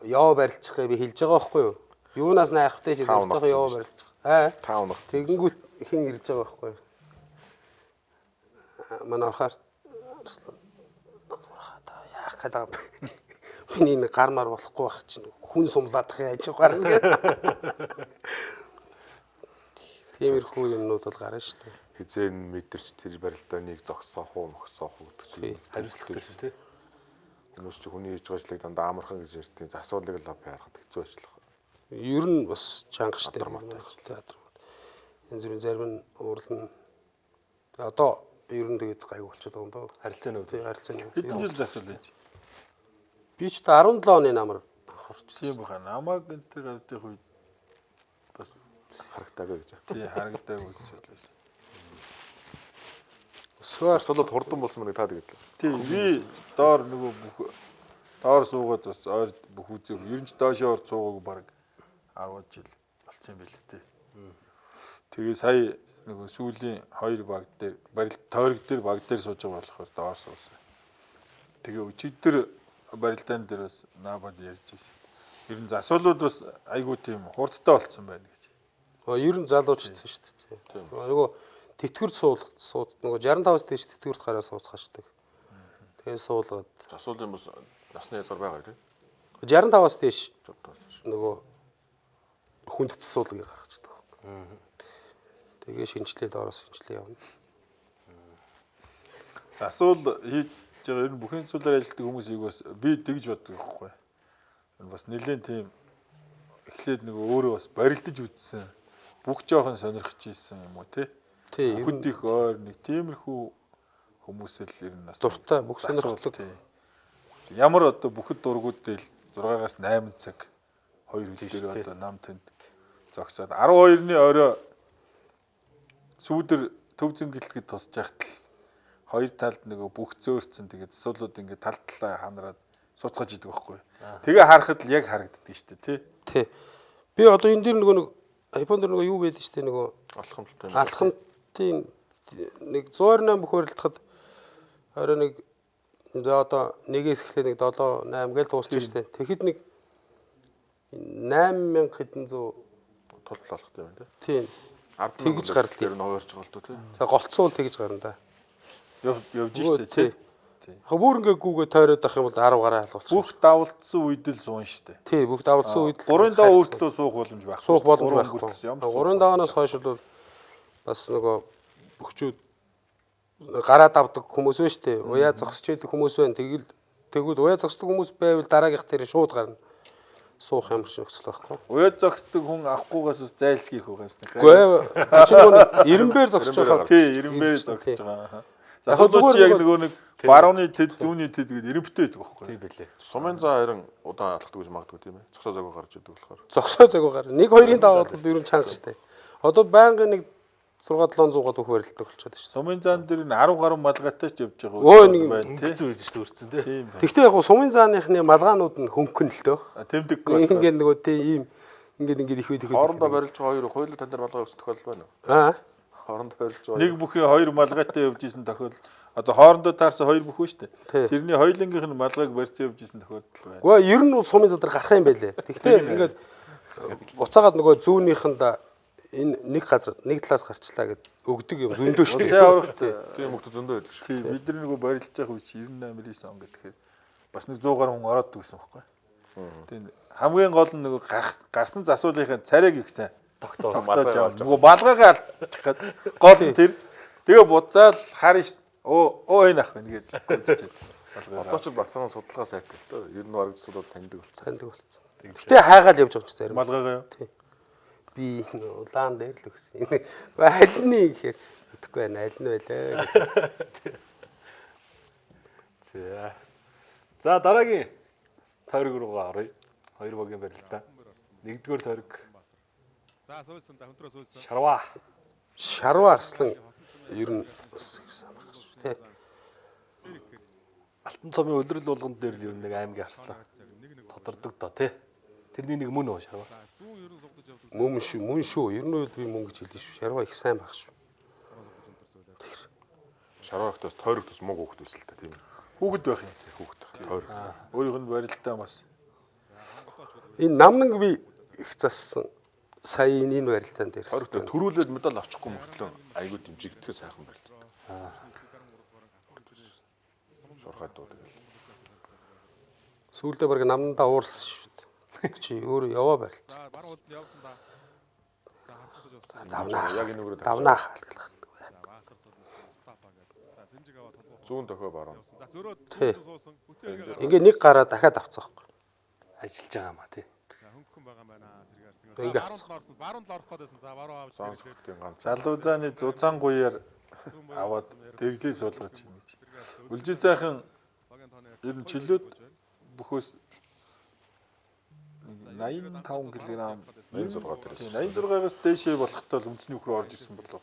ёо барилчих гээ би хэлж байгаа байхгүй юу? Юунаас найхтай чи Та зөвхөн унагцсан ёо шүү дээ. барилчих. Аа. Та унагцсан. Тэгэнгүүт хин ирж байгаа байхгүй юу? А, Манай орхаар Арслан орхаа яах гээд байгаа юм бэ? Миний энэ гар мар болохгүй байх чинь хүн сумлаадах яаж гарна гэх. Тиймэрхүү юмнууд бол гарна шүү дээ. Хизээ нь мэдэрч тэр барилдааныг зогсоох уу, мохсоох уу гэдэг чинь хариуцлагатай шүү те. Хүмүүс чи хүний хийж байгаа ажлыг дандаа амархан гэж ярьдیں۔ Засвалыг л би харахад хэцүү ажиллах. Ер нь бас чанга штэ. Театр. Янз бүрийн зарим нь уурлна. Тэгээ одоо ер нь тэгээд гайгүй болчиход байгаа юм даа. Харилцааны хувьд. Тий харилцааны хувьд. Хэдэн жил засвал байж. Би ч одоо 17 оны намар анх орж ирсэн. Тийм баха. Намайг энэ төр авдах үед бас Харагдаагүй гэж. Тий, харагдаагүй зүйл байсан. Өсгөө Засуулууд хурдан болсон мөн та тэгээд л. Тий, би доор нөгөө бүх доор суугаад бас ойр бүх үзег. Ер нь ч доошоо ор суугааг баг 10 жил болцсон юм билээ тий. Тэгээ сая нөгөө сүүлийн хоёр баг дээр барил тойрог дээр баг дээр сууж байгаа болохоор доор суусан. Тэгээ өчигдөр барилдаан дээр бас наабад ярьж байсан. Ер нь засуулууд бас айгүй тийм хурдтай болцсон байна гэж. Ер нь залуучдсан шүү дээ. Нөгөө тэтгэврт суулгад сууд нөгөө 65-аас дээш тэтгэврт гараа сууцгаашдаг. Тэгээ суулгаад Засуулын бас насны хязгаар байгаа тийм. 65-аас дээш 65-аас. нөгөө хүндэт суулгийг гаргацдаг байхгүй. Тэгээ шинжилээ доороос шинжилээ явна. Засуул хийж байгаа ер нь бүхэн зүйлээр ажилладаг хүмүүсийг бас би тэгж боддог байхгүй. Энэ бас нэлээд тийм эхлээд нөгөө өөрөө бас барилдаж үзсэн. Бүх жоохон сонирхож ийсэн юм уу те. Тий, ер нь Бүхэд их ойр нэг тиймэрхүү хүмүүс л ер нь бас Дуртай, бүх засуул, сонирхолтой. тий. Ямар одоо бүхэд дургууд дээр 6-аас 8 цаг хоёр хөл дээр шүү дээ. одоо нам тэнд зогсоод 12-ны орой сүүдэр төв зингэлт гэд тусч яхад л хоёр талд нөгөө бүх зөөрцөн тэгээд засуулууд ингээд тал талаа ханараад сууцгааж идэг байхгүй. Тэгээ харахад л яг харагддаг шүү дээ тий. Тий. Би одоо энэ дэр нөгөө нэг iPhone дээр нөгөө юу байдаг шүү дээ нөгөө Алхамлтай. алхамтын нэг 128 бүх барилдахад орой нэг за одоо нэгээс эхлээ нэг 7 8 гээл дуусчих шүү дээ. Тэгэхэд нэг 8000 хэдэн зуун Тултал алхах юм тийм. тийм. 10 Тэгж гардаг. Тэр нь хуваарч байгаа л доо тийм. За голцсон бол тэгж гарна да. Явж шүү дээ тий. Тий. Яг бүр ингээ гүүгээ тойроод ах юм бол 10 гараа алгуулчих. Бүх давалдсан үед л суун шүү дээ. Тий, бүх давалдсан үед л 3 дав хүртэл суух боломж байхгүй. суух боломж Гурван байхгүй. хүртэл ямар ч суух 3 давнаас хойш бол бас нөгөө бөхчүүд гараа давдаг хүмүүс байна шүү дээ. Уяа зогсож идэг хүмүүс байна. Тэгэл тэгвэл уяа зогсдог хүмүүс байвал дараагийнх дээр шууд гарна. Суух юм шиг нөхцөл байхгүй. Уяа зогсдог хүн авахгүйгээс бас зайлсхийх байгаас нэг. Үгүй ээ. Чи нөгөө эренбэр зогсож байгаа. Тий, эренбэр зогсож байгаа. Яг Засуулууд зүгээр чи яг нөгөө- нөгөө нэг барууны тэд зүүнний тэд гэдэг эренбтэй байдаг байхгүй. Тийм билээ. Сумын заа харин удаан алхдаг гэж магадгүй тийм ээ. Зогсоо загвар гарч идэг болохоор. Зогсоо загвар гарна. 1 2-ын даваа бол ер нь чанга шүү дээ. Одоо байнгын нэг 6 700 гад бүх барилдаг болчиход шүү дээ. Сумын зан дээр нь 10 гаруй малгайтай ч явж байгаа. Өө, нэг байна тий. Өнгөцөн үед шүү дээ өрцөн тий. Тийм байна. Тэгвэл яг сумын зааныхны малгаанууд нь хөнгөн л дөө. А, Тэмдэггүй. Ингээд нөгөө тий ийм ингээд ингээд их үед их үед. Хоорондоо барилж байгаа хоёр хоёулаа тань дээр малгай өгс тохиолдол байна уу? Аа. Хоорондоо барилж байгаа. Нэг бүхийн хоёр малгайтай явж исэн тохиолдол одоо хоорондоо таарсан хоёр бүхэн шүү Тий. дээ. Тэрний хоёулангийнх нь малгайг барьсан явж исэн тохиолдол байна. Гэхдээ ер нь бол сумын зан дээр гарах юм байлээ. Тэгвэл ингээд буцаагаад нөгөө зүүнийхэнд энэ нэг газар нэг талаас гарчлаа гэд өгдөг юм зөндөө шүү Улсын аврагт тийм хүмүүс зөндөө байдаг шүү. тий бид нар нөгөө барилж явах үе чи 98 9 он гэхээр бас нэг 100 гаруй хүн ороод гэсэн байхгүй. Тийм хамгийн гол нь нөгөө гарах гарсан засуулынхаа царайг ихсэн. Тогтоо. Тогтоож яваа. Нөгөө малгайгаа алдчих гээд гол нь тэр. Тэгээ буцаал харна шүү. Өө өө энэ ах байна гээд гүнжчихэд. Одоо ч Барселона судалгаа сайтай л доо. Ер нь бараг засуулууд таньдаг болсон. Таньдаг болсон. Гэтэ хайгаал явж байгаа юм чи зарим. Малгайгаа юу? Тий. Би энэ улаан дээр л өгсөн. Гэхдээ аль нь гэхээр мэдэхгүй байна. Аль нь байлаа. гэж. За. За дараагийн тойрог руугаа оръё. Хоёр багийн барилдаа. Нэгдүгээр тойрог За суулсан да өндрөө суулсан. Шарваа. Шарваа арслан ер нь бас их сайн байх шүү. Тий. Алтан цомын улирал болгонд дээр л ер нь нэг аймгийн арслан тодордог доо тий. Тэрний нэг мөн үү шарваа. Зүүн ер нь сугдаж явдаг. Мөн шүү, мөн шүү. Ер нь бол би мөн гэж хэлнэ шүү. Шарваа их сайн байх шүү. Шарваагтаас тойрогтос муг хөөхт байсан л та тийм ээ. Хүүхэд байх юм. Хүүхд тойрог. Өөрийнх нь барилдаа бас Энэ намнанг би их зассан. Сая энэ барилдаан дээр. Тойрогт төрүүлээд медаль авчихгүй мөртлөө айгүй дэмжигдэхээ сайхан барилддаг. Шуурхай дуу тэгэл. Сүүлдээ баг намнандаа ууралсан шүү дээ. Чи өөрөө яваа барилд. За баруун хөлд явсан да. За харцаж явсан. Давнаа. Яг энэ үрээд Давнаа хаалт. За баатар цол стапа гэдэг. За сэнжиг аваад толгой Зүүн дохио баруун. явсан. За зөрөө Тий. суусан. Бүтээгээ Ингээ нэг гараа дахиад авцаахгүй. Ажиллаж байгаа юм а тий. За хөнгөн байгаа юм байна. Сэрэг арслан. Ингээ За баруун талаар орсон. Баруун талаар орох гээд байсан. За баруун авч Зан дээрлээд. сүхтийн ганц. залуузааны зузаан гуяар аваад дэрлээ суулгаж чинь гэж. Үлжин сайхан Багийн тооны ер нь чөлөөд бөхөөс 85 кг 86 дээрээс. Тийм 86-аас дээшээ болохтой л үндэсний үх рүү орж ирсэн болов.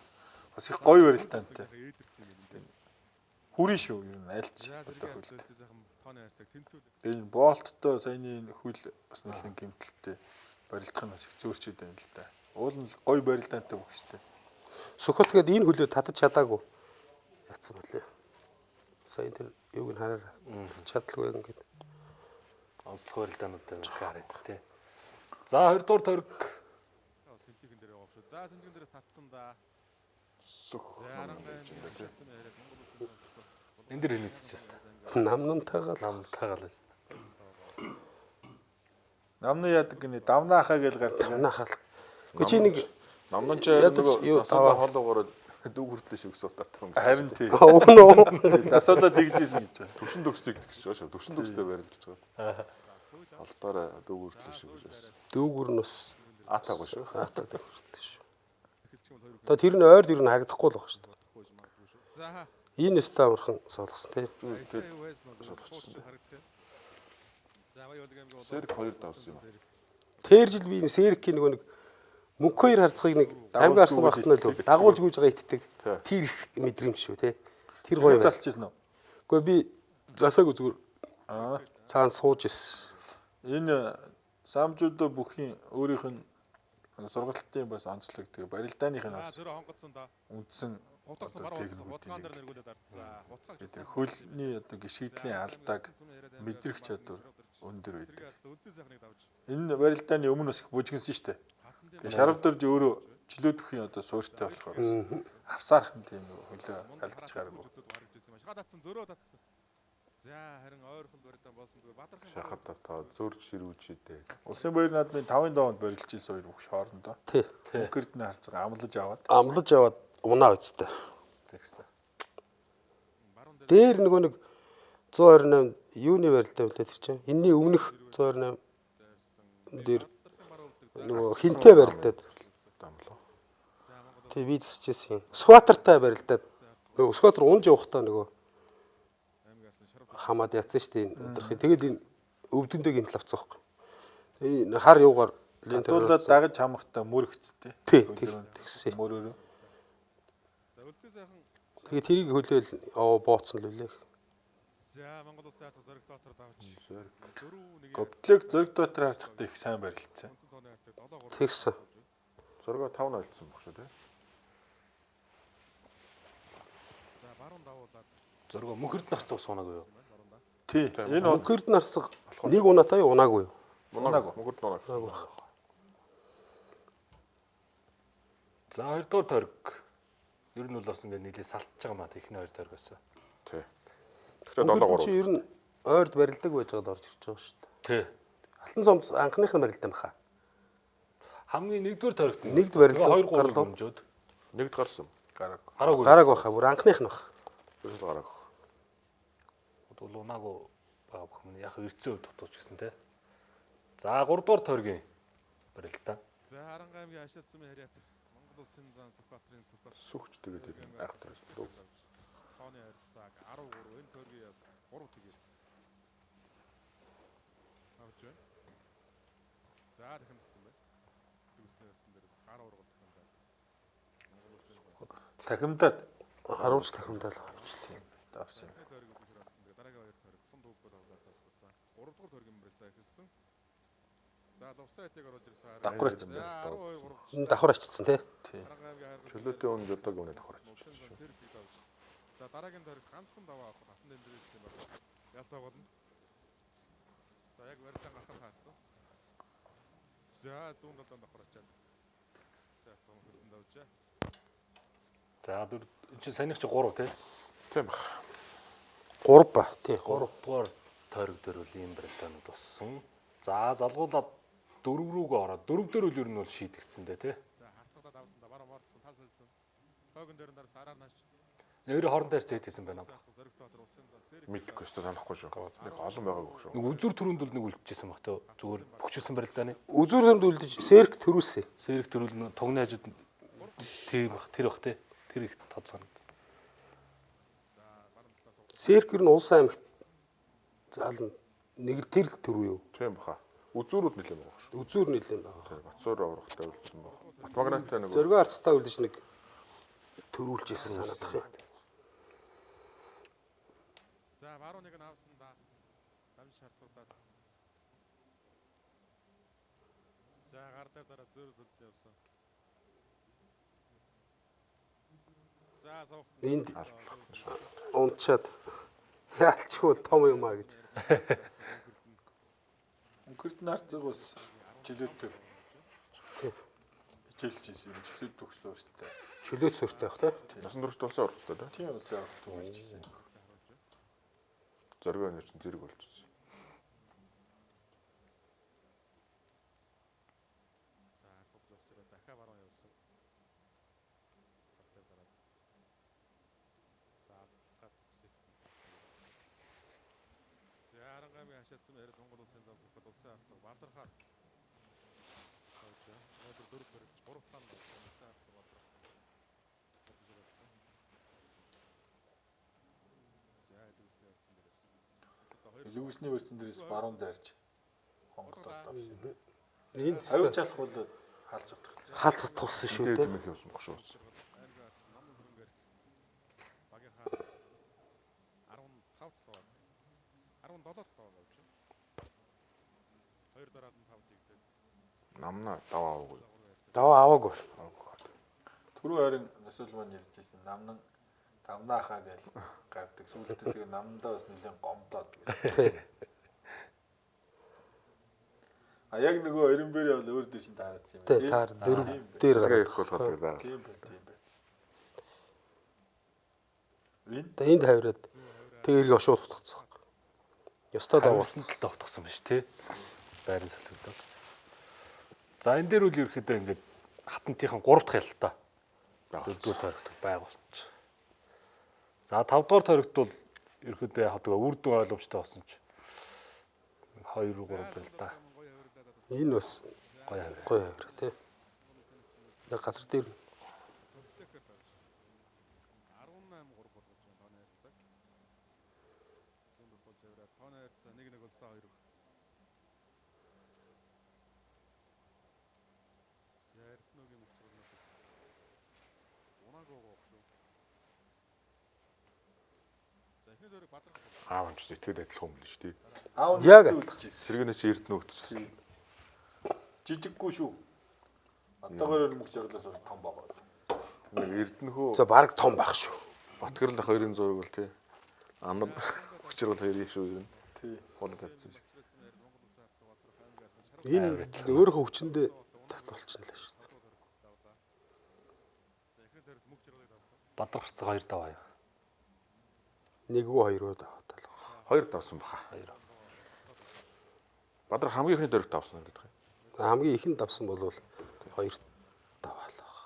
Бас их гоё барилдаантай. Ээдэрсэн юм байна. Хүрэн шүү ер нь альч За одоо зэрэг хөлт. өлзий сайхан тооны хайрцаг тэнцвэл. Тэгээ энэ болттой саяны энэ хөл бас нэлээд гэмтэлтэй барилдах нь бас их зөөрчөд байна л да. Уул нь л гоё барилдаантай бүх штэ. Сүхбат гээд энэ хөлөө татаж чадаагүй. Ятсан мөлий. Сая тэр юуг нь хараарай. Чадалгүй ингээд. Онцлог барилдаанууд хараад тий. За 2 дугаар тойрог Бас сэнтийнхэн дээр яваа шүү. За сэнтийнхэн дээрээс татсан да. Сүх. За арангаа татсан яриад Монгол улсын зан Сүхбат. энэ дэр хинэсэж байна. Намнамтайгаа л Намтайгаа л байсан. Намны яадаг гинэ давнаахаа гэж гардаг. намнаахал. Гэхдээ чи нэг Намнан ч Ядаж нөгөө юу, засуулаа даваа. хоолоогоор дүү хүртлээ шиг суудаатай юм. Харин тий. уг нь уу. Засуулаад тэгжсэн гэж байна. Төвшин төгсдгийг тэгж байгаа шүү. Төвшин төгсдөө барилдаж байгаа. Алдараа дүү хүртлээ шиг гэж байсан. Дүүгүр нь бас Атаагүй шүү. хаатай дүүгүртэй шүү. Эхэлчих юм бол хоёр Одоо тэр нь ойр дэр нь харагдахгүй л баг шүү дээ. бодохгүй ч магадгүй шүү. За Энэ өстө амархан солгосон тий. Тэгээд юу байсан бол шууд харагдах. За баян аймгийн бол Сэрэг хоёр давсан юм. Тэр жил би энэ Сэркийн нөгөө нэг мөнх хоёр харцгийг нэг аймаг арсан багт нь л дагуулж гүйж байгаа итдэг. Тэр их мэдрэмж шүү тий. Тэр гоё байна. Засалж ирсэн үү? Гэхдээ би засаагүй зүгээр Аа. цаана сууж ирсэн. Энэ самжуудаа бүхийн өөрийнх нь сургалтын бас онцлог тэгээ барилдааных нь За бас зөрөө хонгоцсон да. үндсэн Хутгасан одоо баруун техникүүдийн хутгаан дээр нэг. нэргүүлээд ардсан. Хутгааг Тэр хөлний одоо гიშгэгдлийн алдааг мэдрэх чадвар өндөр байдаг. Өлзий сайхныг давж. Энэ барилдааны өмнө бас их бужигнсан шүү дээ. Тэгээ шарав дөрж өөрөө чөлөө төхийн одоо суурьтай болохоор бас авсаархан тийм нэг хөлөө алдчих гаргүй. Шахаа татсан зөрөө татсан. За харин ойрхон барилдаан болсон зүгээр бадархан. Шахад татаа зөрж ширүүж шидэ. Улсын баяр наадмын 5-ын донд барилж ирсэн хоёр бүх хоорондоо. Тий. Мөнх Эрдэнэ харцгаа амлаж аваад Амлаж аваад унаа үсттэй. Тэгсэн. Дээр нөгөө нэг 128 юуны барилдаа билээ тэр чинь. Энийний өмнөх 128 дээр нөгөө хинтээ барилдаад Дамлаа. тий би засаж ирсэн. Скватертай барилдаад нөгөө скватер унж явахдаа нөгөө хамаад ятсан шүү дээ энэ өдрөх. Тэгээд энэ өвдөндөө гэмтэл авцсан байхгүй. Тэгээ энэ хар юугаар лентээр татуулаад дагаж хамахтаа мөр өгцтэй. Тий, тэгсэн. Мөрөөрөө. За өлзий сайхан Тэгээ тэрийг хөлөөл оо бооцсон л үлээ. За Монгол улсын хаалга зориг дотор давж. Дөрөв нэг Гоблог зөрг дотор харцахтай их сайн барилцсан. үндсэн тооны хайрцаг 7 3 Тэгсэн. Зурга 5 нөлдсөн баг шүү тий. За баруун давуулаад Зөргөө мөнх Эрдэнэ харцгаа ус унаагүй юу? Тий. Энэ Мөнх Эрдэнэ харцаг нэг унаатай юу унаагүй юу? Мунаагүй. Мөнгөд нунаагүй. За 2 дугаар тойрог ер нь бол бас ингээд нийлээ салтж байгаа маа техний хоёр тойрогоос. Тий. Тэгэхээр Мөнх 7 Эрдэнэ чи 3. ер нь ойрд барилдаг байж байгаад орж ирж байгаа шүү дээ. Тий. Алтан сомд анхных нь барилдан баха. Хамгийн нэгдүгээр тойрогт нь Нэгд барилга 2 3 гарлаа. өмжөөд Нэгд гарсан. гараг. гараагүй. Гарааг баха бүр анхных нь баха. Ерөөсөө гараагүй. Бол унаагүй байгаа бүх юм яг эрцэн хувьд дутууч гэсэн тий. За 3 дугаар тойргийн барилдаа. За Харанга аймгийн Ашаацмын хариат Монгол улсын зан Сүхбаатарын Сүхбаат Сүхч тэгээд тэр айхтар. тооны харьцааг 13 энэ тойргийн ял 3 тэгээр авч байна. За дахин татсан байна. Төгснөө явсан дээрээс гар ургал дахиндаа. Монгол улсын зан Тахимдаад Харуулж тахимдаа л авч. тийм давсан. Сүхбаатын тойрог үгээр татсан. Тэгээ дараагийн хоёр тойрог тун дүүгбэл авлаатаас буцаа. 3 дугаар тойргийн барилдаа эхэлсэн. За лувсан хэтийг оруулж ирсэн. Давхар очсон. За 12 3 Энэ давхар очсон тий. Тий. Харанга аймгийн хайргал Чөлөөтэй үн жудаг үнэ давхар. Улсын зан сэргийг давж. За дараагийн тойрогт ганцхан даваа авах хатан дэмжиж юм байна. Ялтаа болно. За яг барилдаан гарахад таарсан. За зүүн талдаа давхар очоод. За цом хөлдөн давжээ. За дөрөв чи саяных чи 3 тий. Тийм баг. 3 ба тий 3. 3 дугаар тойрог дээр бол ийм барилдаанууд болсон. За залгуулаад дөрөв рүүгээ ороод дөрөв дээр үл ер нь бол шийдэгдсэн дээ тий. За харцгаалаад авсан да баруун мордсон тал сольсон. Тойгон дээр нь дараа сараар нааш. Нэрээ хоорондоо харьцаа хийсэн байна. Зоригтой дотор улсын зан сэрэг. Мэдхгүй өстө санахгүй шүү. Нэг олон байгаагүй шүү. Нэг үзүр төрөнд бол нэг үлдчихсэн баг төө. Зүгээр бөхчүүлсэн барилдааны. Үзүүр хөнд үлдэж сэрк төрүүлсэн. Сэрэг төрүүл нь тугны хажууд нь тийм бах тэр бах тий. Тэр их тод санагд. Сэрк ер нь улс аймагт заална нэг л тэр л төрүү юу? Тийм баха. Үзүүрүүд нэлээд байгаа шүү. Үзүүр нэлээд байгаа. Бацуур аврахтай үлдсэн баг. Батмагнатай нэг Зориго арцгатаа үлдэж нэг төрүүлж ирсэн санагдах юм. За баруун нэг нь авсан да. Дамж шарцагдаад. За гар дээр дараа зөөр төлд явсан. За суух. Энд унчаад яалчгүй бол том юм а гэж хэлсэн. Өнгөрт нарцаг бас жилүүтэй Тий. хичээлж ирсэн юм. Жилүүд төгсөө шүү дээ. Чөлөөт суурьтай байх тий. насан туршид улсын аврах хэрэгтэй. Тийм улсын авралт болж ирсэн. Зориг өнөр чинь зэрэг болж ирсэн. За цуглаж ирээ дахиад баруун явсан. Гар дээр дараа. За алтгаад үсэх. За Арангамын хашаадсан яриад Монгол улсын зам сухад улсын арцаг Бадархаа. Өнөөдөр дөрөв баригдаж гурав тал улсын арцаг Бадарх. За илүүсний арцсан дээрээс. Одоо хоёр Илүүсний барьсан дээрээс баруун дайрж хонгодоод авсан юм. Энд Авирч алах бол хаалц утгах. хаалц утгуулсан шүү Шүү дээ. дээ. Явсан баг шүү. аймгийн арц намын сүрэнгээр багийнхаа 15 дахь даваад 17 дахь даваа болж байна. Хоёр дараалан 5 дийгдээд Намна даваа аваагүй. Даваа аваагүй. Аваагүй. Түрүү харин засвал маань ярьж ирсэн. Намнан давнаахаа гэж гардаг. Сүүлдээ тэгээ намдаа бас нэлээд гомдоод гэж. Тий. А яг нөгөө Эренбери бол өөр дээр чинь таараадсан юм Тий, таар дөрөв дээр Зэрэг гараад. их болохоор байгаа. Тийм байх, тийм байх. Энэ Одоо энд хавраад тэг эргээ шууд утгацсан. Ёстой даваа. Тавьсан талдаа утгасан биш тий. Байран солигдоод. За энэ дээр үл ерөөхдөө ингээд хатантынхан 3 дахь ялалтаа дөрөвдүгээр тойрогт байгуулчих. За 5 дугаар тойрогт бол ерөөхдөө яг тэгээ үр дүн ойлгомжтой болсон чи 2 3 байл да. Энэ бас Гоё аваа. гоё хавраа тий. Яг газар дээр 18 3 болгож байна тооны харьцааг. Зүүн тусгал авираад тооны харьцаа 1-1 болсон 2. За Эрдэнэгийн мөгч рүү Унаагүй гоох шүү. За эхний дөрөв Бадрах Аав нь ч сэтгэл адилхан юм л шүү дээ. аав нь Яг үлдэж ирсэн. Сэргэнэ чи Эрдэнэ өгдөж. Жижиггүй шүү. Одоогоор мөнгө жаргалаас бол том байгаа. Нэг Эрдэнэ хөө за баг том байх шүү. Батгарлах хоёрын зураг бол тий. Анар хүчрэл хоёрын шүү ер нь. Тий. Хол тавьсан шиг. Энэ өөрийнхөө хүчэндээ тат болчихно л шүү. Бадрах харцаа 2 даваа. Нэггүй хоёроо даваа тал. Хоёр давсан баха. Хоёр. Бадрах хамгийн ихний дөрөвт давсан гэдэг юм. Хамгийн ихэнд давсан бол хоёр даваа л байх.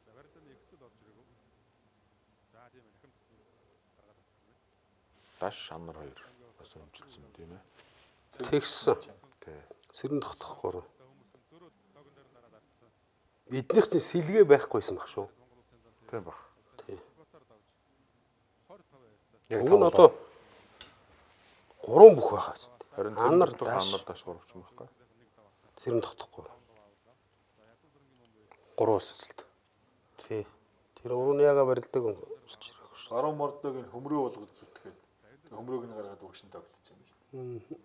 За барилдааны ихтэл орж ирээгүй. За тийм ээ дахин гаргаад татсан байна. Даш анар хоёр бас өмчлсөн тийм ээ. Тэгсэн. Тий. Сэрэн тогтох гурав. Хүмүүсийн зөрөө логон дээр дараад ардсан. Эднийх чинь сэлгээ байхгүйсэн баг шүү. Тийм баг. Тий. Сугатаар давж 25 харьцаа. Яг Уг нь одоо гурван бүх байх хэвчээ. Харин Анар анар даш. анар даш гурав ч юм байхгүй. Сэрэн тогтохгүй. 3 өсөлт. Тий. Тэр гурван яга барилдаг өсч ирэх шүү. Баруун мордог нь хөмрөө болгож зүтгэхэд хөмрөөг нь гаргаад өгшин тогтсон юм байна.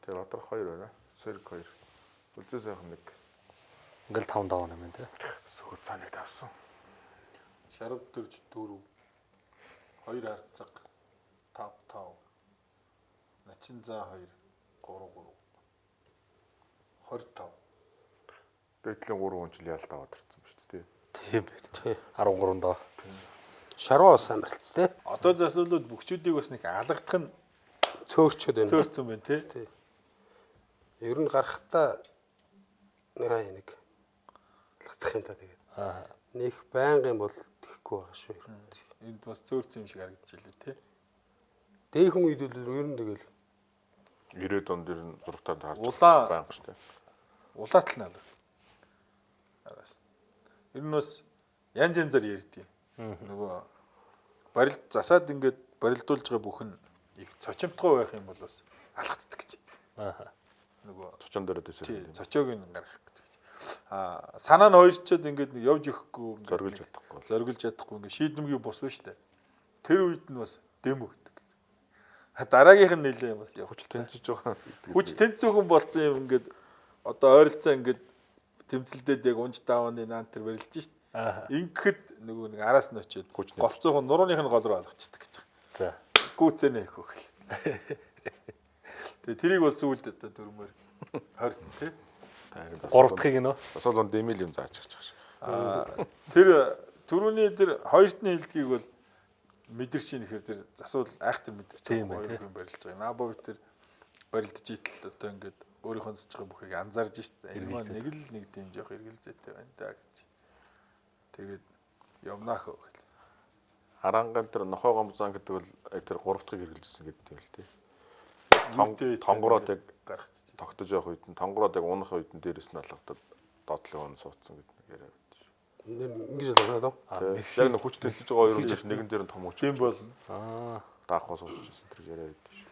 Тэгээ Бадрах хоёр байна. Сэрэг хоёр. Үлзээ сайхан нэг Ингээл 5 даваа юм тий. сөхөд цааныг давсан. Шарав дөрж дөрөв. Хоёр харцаг 5 5. Начин заа 2 3 3. 25. Дээдлийн 3 хүн жил ял даваад ирсэн ба шүү дээ. Тийм байт. Тий. 13 даваа. Шаруу бас сайн барилцсан тий. Одоо засвалууд бөхчүүдийг бас нэг алгадах нь Цөөрчөд байна. цөөрцөн байна тий. Тий. Ер нь гарахтаа нэг аа нэг алгадах юм та тэгээд. Аа. Нэг байнгын бол тэхгүй байгаа шүү. Энд бас цөөрцөн юм шиг харагдчихлээ тий. Дээхэн үед бол ер нь тэгэл 90-ад онд ер нь зургатаар таарч Улаан байнга шүү дээ. улаатал нь алга. Араас. Ер нь бас янз янзаар ярьдیں۔ Нөгөө барилд засаад ингээд барилдуулж байгаа бүх нь их цочимтгой байх юм бол бас алхацдаг гэж. Аа. Нөгөө Цочин дээр дэсэр. тий цочоог нь гаргах гэж. Аа санаа нь хоёрчоод ингээд нэг явж өгөхгүй ингээд Зориглож нэг чадахгүй. зориглож чадахгүй ингээд шийдэмгий бус байна штэ. Тэр үед нь бас дэм өгдөг гэж. Дараагийнх нь нэлээ бас явж Хүч тэнцэж байгаа. Хүч тэнцвүүхэн болцсон юм ингээд одоо ойролцоо ингээд тэмцэлдээд яг унж даавны наан тэр барилж шít. Аа. Ингэхэд нөгөө нэг араас нь очиод Хүч нэмж. голцоох нь нурууных нь гол руу алгачдаг гэж. За. Гүцэнэ их хөхөл. Тэгээ тэрийг бол сүүлд одоо дөрмөр хорьсон тий. Гурав дахьыг нөө. Асуул он дэмэл юм зааж чаж шиг. Аа тэр түрүүний тэр хоёртны хилдгийг бол мэдэрч ийн гэхээр тэр засвал айхтар мэдэрч Тийм байгаа байна, хоёр хүн барилж байгаа. Наабов тэр барилдаж итэл одоо ингээд өөрийнхөө засаж байгаа бүхийг анзаарж шít. Энэ маань нэг л нэг тийм жоох эргэлзээтэй байна да гэж. Тэгээд явнаах гэл. Харанган тэр нохой гомзон гэдэг бол яг тэр гурав дахьыг хэрэгжилсэн гэдэг юм л тий. Юутэй Тонгороод яг гаргачих. тогтож явах үед нь тонгороод яг унах үед нь дээрэс нь алгадаад доотлын он суудсан гэдэг нэг яриа байдаг шүү. Ингэж л байна даа. Тэ. Яг нэг хүч тэнцэж байгаа хоёр хүн нэгэн дээр нь том хүч Тийм болно. Аа. даахгүй суучсан тэр яриа байдаг шүү.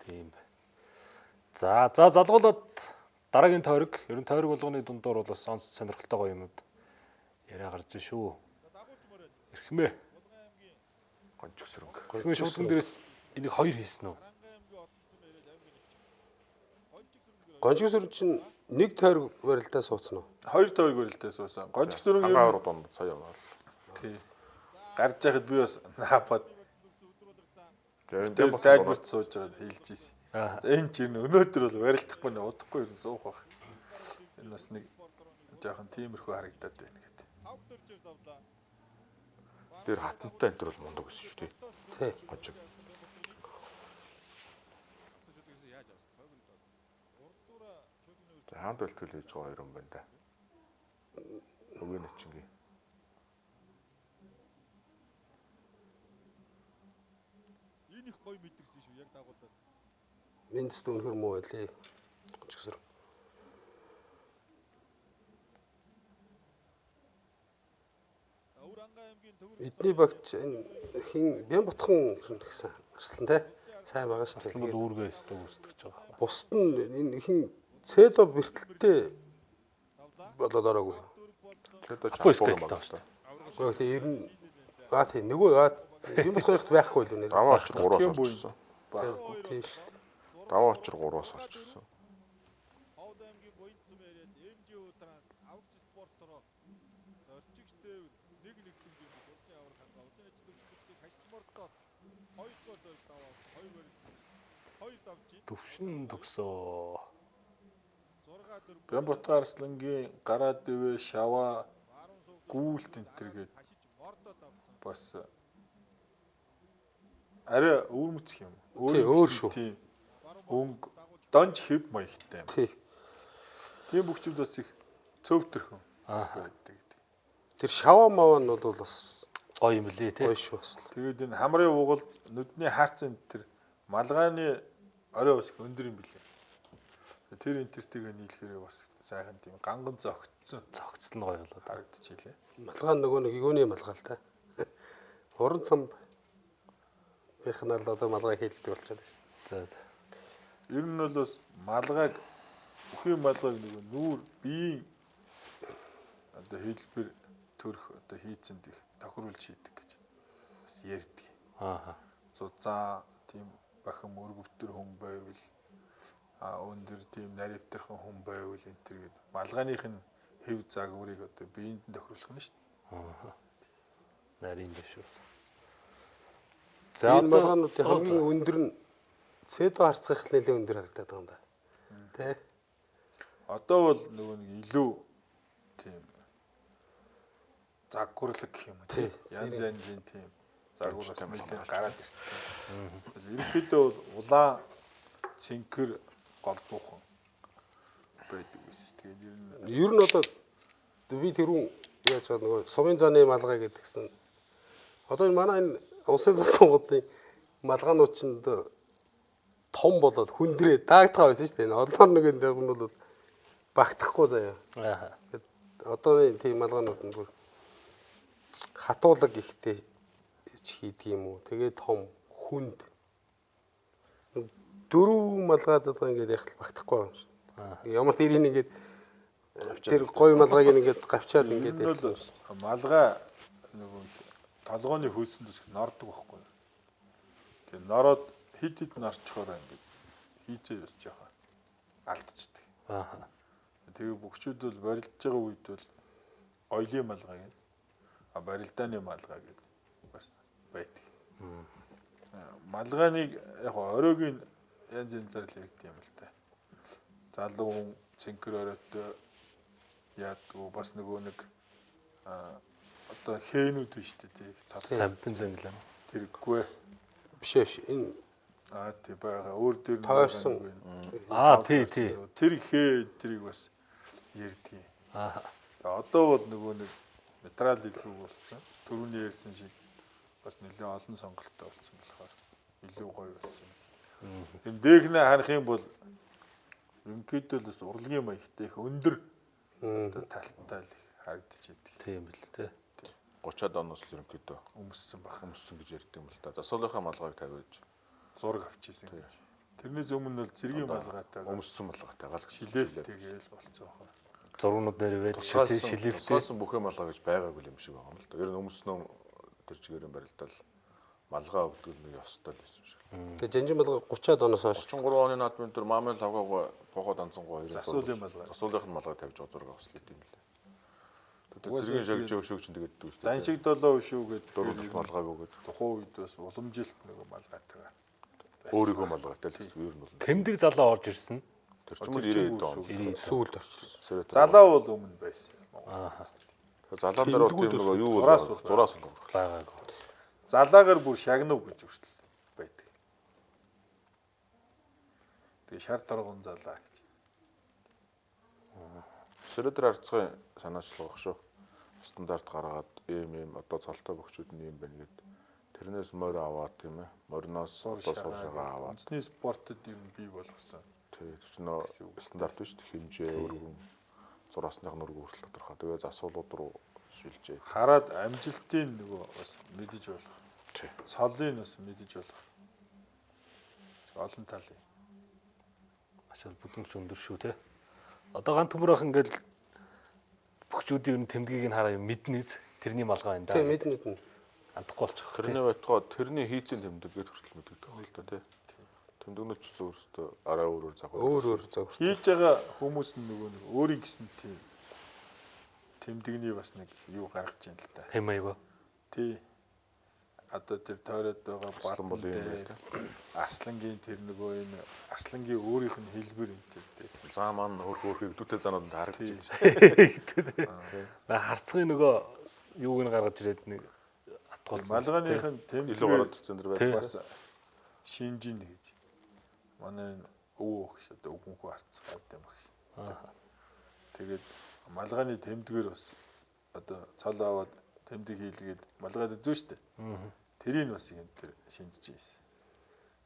Тийм байна. За, за залгуулад дараагийн тойрог, ер нь тойрог болгоны дундуур бол бас онц сонирхолтой гоё юмуд яриа гарч шүү. Эрхмээ. Гонч өсрөнг. Эрхмээ шуудган дээрээс энийг хоёр хийсэн үү? Гонжиг сүрэн чинь нэг тойрог барилдаа сууцсан уу? Хоёр тойрог барилдаа суусан. Гонжиг сүрэн ер Хангаа нь авраг дунд сая яваал. тий. Гарч яхад би бас наапад Тэр тэр тайлбарт сууж байгаад хэлж ийсэн. Аа. За энэ чинь өнөөдөр бол барилдахгүй нэ удахгүй ер нь суух байх. Энэ бас нэг жоохон тиймэрхүү харагдаад байна гэдэг. Тэр хатантай энэ төр бол мундаг гэсэн шүү дээ. Тий. Гончиг. За хаант бэлтгэл хийж байгаа хоёр юм байна да. Үгүй нэчингээ. Энэ их гоё мэдэрсэн шүү яг дагуулаад. Энд ч үнэхэр муу байлээ. Гонжиг сүрэн. За Өвөр Ангаа аймгийн төгөр Эдний багч энэ хин Бямбатхан гэсэн арслан те сайн байгаа шүү Арслан бол дээ. үүргээ өстө үүсгэж байгаа байхгүй. Бусд нь энэ хин Цэло бэртэлтэй болоод ороогүй. Тэр доо Апо скейлтэй байгаа шүү дээ. Гэхдээ тий ер нь аа тий нөгөө аа Бямбатханыхт байхгүй л үнэ. Даваа очир 3-аас Тийм буй. орчихсон. Байхгүй. Тийм шүү дээ. Даваа очир 3-аас орчихсон. Ховд аймгийн буян зүмээрээд МЖУ транс аврагч спортороо зорчигч тээвэр нэг нэг хэмжээнд улсын авраг хангаа улсын ажил төвчдөгсийг хашчмордоод хоёрдугаар дойж даваа хоёр барилт хоёр давж Төвшин төгсөө. 6 4 Бямбатга Арслангийн гараа дэвэ шаваа гүүлт энэ төр гээд хашиж мордоод авсан. бас арай өвөрмөцөх юм. Тий, өөр шүү. Тийм. Өнгө донж хэв маягтай юм. Тий. Тийм бүгчүүд бас их цөвтөрхөн Аа. байдаг гэдэг. Тэр шаваа маваа нь бол бас Гоё юм лээ те. гоё шүү бас. Тэгээд энэ хамрын угалд нүдний хаарцын тэр малгайны орой бас их өндөр юм билээ. Тэр энтертэйгээ нийлэхээр бас сайхан тийм ганган зөгтсөн Цогцол нь гоё болоод. харагдчихлээ. Малгай нөгөө нэг юуны малгай л та. Уран цам бихнаар л одоо малгай хийлдэг болчиход байна шүү дээ. За. за. Ер нь бол бас малгайг бүхий малгайг нөгөө нүүр биеийн одоо хэлбэр төрх одоо хийцэнд их тохируулж хийдэг гэж бас ярьдаг. Аа. Зузаан тийм бахим өргөвтөр хүн байвал а өндөр тийм наривтархан хүн байвал энэ төр гээд малгайных нь хэв загварыг одоо биеинд нь тохируулах нь шүү дээ. Нарийн биш үү. За Энэ малгайнуудын Оо, хамгийн өндөр нь цэдо харцгах нэлээд өндөр харагдаад байгаа юм да. Тэ. Одоо бол нөгөө нэг илүү тийм загварлаг гэх юм уу Тий. тийм янз янзын тийм загвар бас нэлээд гараад ирсэн. Ерөнхийдөө бол улаан цэнхэр голдуухан байдаг ус. Тэгээд ер нь Ер нь одоо би тэрүүн яаж байгаа нөгөө сумын заны малгай гэдгсэн. Одоо энэ манай энэ улсын залуучуудын малгаанууд чинь одоо том болоод хүндрээ даагдгаа байсан шүү дээ. Энэ олоор нэг энэ нь бол багтахгүй заяа. Аа. Тэгээд Одооны тийм малгаанууд нь бүр хатуулаг ихтэй ч хийдэг юм уу. Тэгээ том хүнд дөрөв малгай задгаа ингээд яг л багтахгүй юм шиг. Ямар тэрийг ингээд тэр гой малгайг ингээд гавчаад ингээд Энэ бол малгай нөгөө толгооны хөлсөнд үсэх нордог байхгүй. Тэгээ нороод хид хид норчхоор ингээд хийцээ бас жоохон алдчихдаг. Аа. Тэгээ бөхчүүд бол барилдж байгаа үед бол оёлын малгай гэдэг. А барилдааны малгай гэдэг бас байдаг. Малгайныг яг оройг нь янз янзаар л ярьд юм л та. Залуу хүн цэнхэр оройтой яадгүй бас нөгөө нэг одоо хээнүүд биш үү тий. Сампин зэнглээ. Тэрэггүй. Биш ээ биш. Энэ Аа тий байгаа. Өөр дээр нь Тойрсон. Аа тий тий. Тэр хээ тэрийг бас ярьдгийг. Аа. Тэгээ одоо бол нөгөө нэг материал илүү болсон. Түрүүний ярьсан шиг бас нэлээд олон сонголттой болсон болохоор илүү гоё болсон. Тийм дээхнээ харах юм бол ерөнхийдөө л бас урлагийн маягтай их өндөр одоо талтай л их харагдаж идэг. Тийм бил тий. 30-аад оноос л ерөнхийдөө Өмссөн баг. өмссөн гэж ярьд юм л да. Засуулынхаа малгайг тавиад Зураг авчихсан гэж. Тэрнээс өмнө бол цэргийн малгайтай өмссөн малгайтай гал шилээвтэйгээл болцсон хаа. Зургнууд нэр байдаг шүү тий шилээвтэй. Тусгаалсан бүхэн малгай гэж байгаагүй юм шиг байгаа юм л да. Ер нь өмснөө тэр чигээр юм барилдаал малгай өгдөг нэг ёстой л байсан юм шиг. тэгээ жанжин малгай 30-аад оноос хойш 33 оны наадмын дээр Мамын лавгаагүй Погоо данцангуй хоёр Засуулын малгай. Засуулынх нь малгай тавьж байгаа зураг авсан юм лээ. Тэгээд цэргийн шагж өшөөг чинь тэгээд дүүстэй. Даншиг долоо өшөө гэдэг дөрөв малгай бөгөөд тухайн үед бас уламжилт нөгөө малгайтайгаа. өөрийгөө малгайтай л гэсэн ер нь бол. Тэмдэг залуу орж ирсэн. Тэр чинь 90 он. сүүлд орчихсон. Совет Залаа бол өмнө байсан. Залаан дээр бол тийм нөгөө юу Зураас бол зураас бол Байгаагүй. Залаагаар бүр шагнав гэж хүртэл байдаг. Тэгээ шар доргон залаа гэж. Сөрөдөр арцгын санаачлага баг шүү. Стандарт гаргаад ийм ийм одоо цолтой бөхчүүд нь ийм байна гэд тэрнээс морь аваад тийм ээ. Мориноос Сур одоо сур шагаа аваад Үндэсний спортод ер нь бий болгосон. тий тэр чинь нөө стандарт биш хэмжээ өргөн зураасных нь өргөн хүртэл тодорхой. Тэгээ засуулууд руу шилжээ. Хараад амжилтын нөгөө бас мэдэж болох. Тий. Цолын бас мэдэж болох. Олон талын. Ачаал бүдэмч өндөр шүү тий. Одоо ганц төмөр ах ингээл бөхчүүдийн ер нь тэмдгийг нь хараа юм мэднэ биз. Тэрний малгай энэ да. Тийм мэднэ мэднэ. Андахгүй болчих. тий. Тэрний байтугай тэрний хийцэн тэмдэг гэд хүртэл мэддэг байх л та тий. Тэмдэгнүүд ч өөрсдөө арай өөр өөр загвар. Өөр өөр загвар. Хийж байгаа хүмүүс нь нөгөө нэг өөрийн гэсэн тийм тэмдэгний бас нэг юу гаргаж ийн л та. Хэм маяг. Тий. Одоо тэр тойроод байгаа Арслан бол бадан юм дээр байна. Арслангийн тэр нөгөө энэ арслангийн өөрийнх нь хэлбэр энэ тэр тий. Заа маань хөр хөр хөгдүүтэй заанууд нь харагдаж Тий. байна. Наа харцгын нөгөө юуг нь гаргаж ирээд нэг атгуулсан. Малгайных нь Илүү гараад тэмдгээр ирсэн дэр Тий. байх. бас шинжин гэж. Манай энэ өвөө өгш одоо өвгөнхүү харц гард юм багш. Тэгээд малгайны тэмдгээр бас одоо цол аваад тэмдэг хийлгээд малгайд зүү штэ. Тэрийг бас юм тэр шинжиж ийсэн.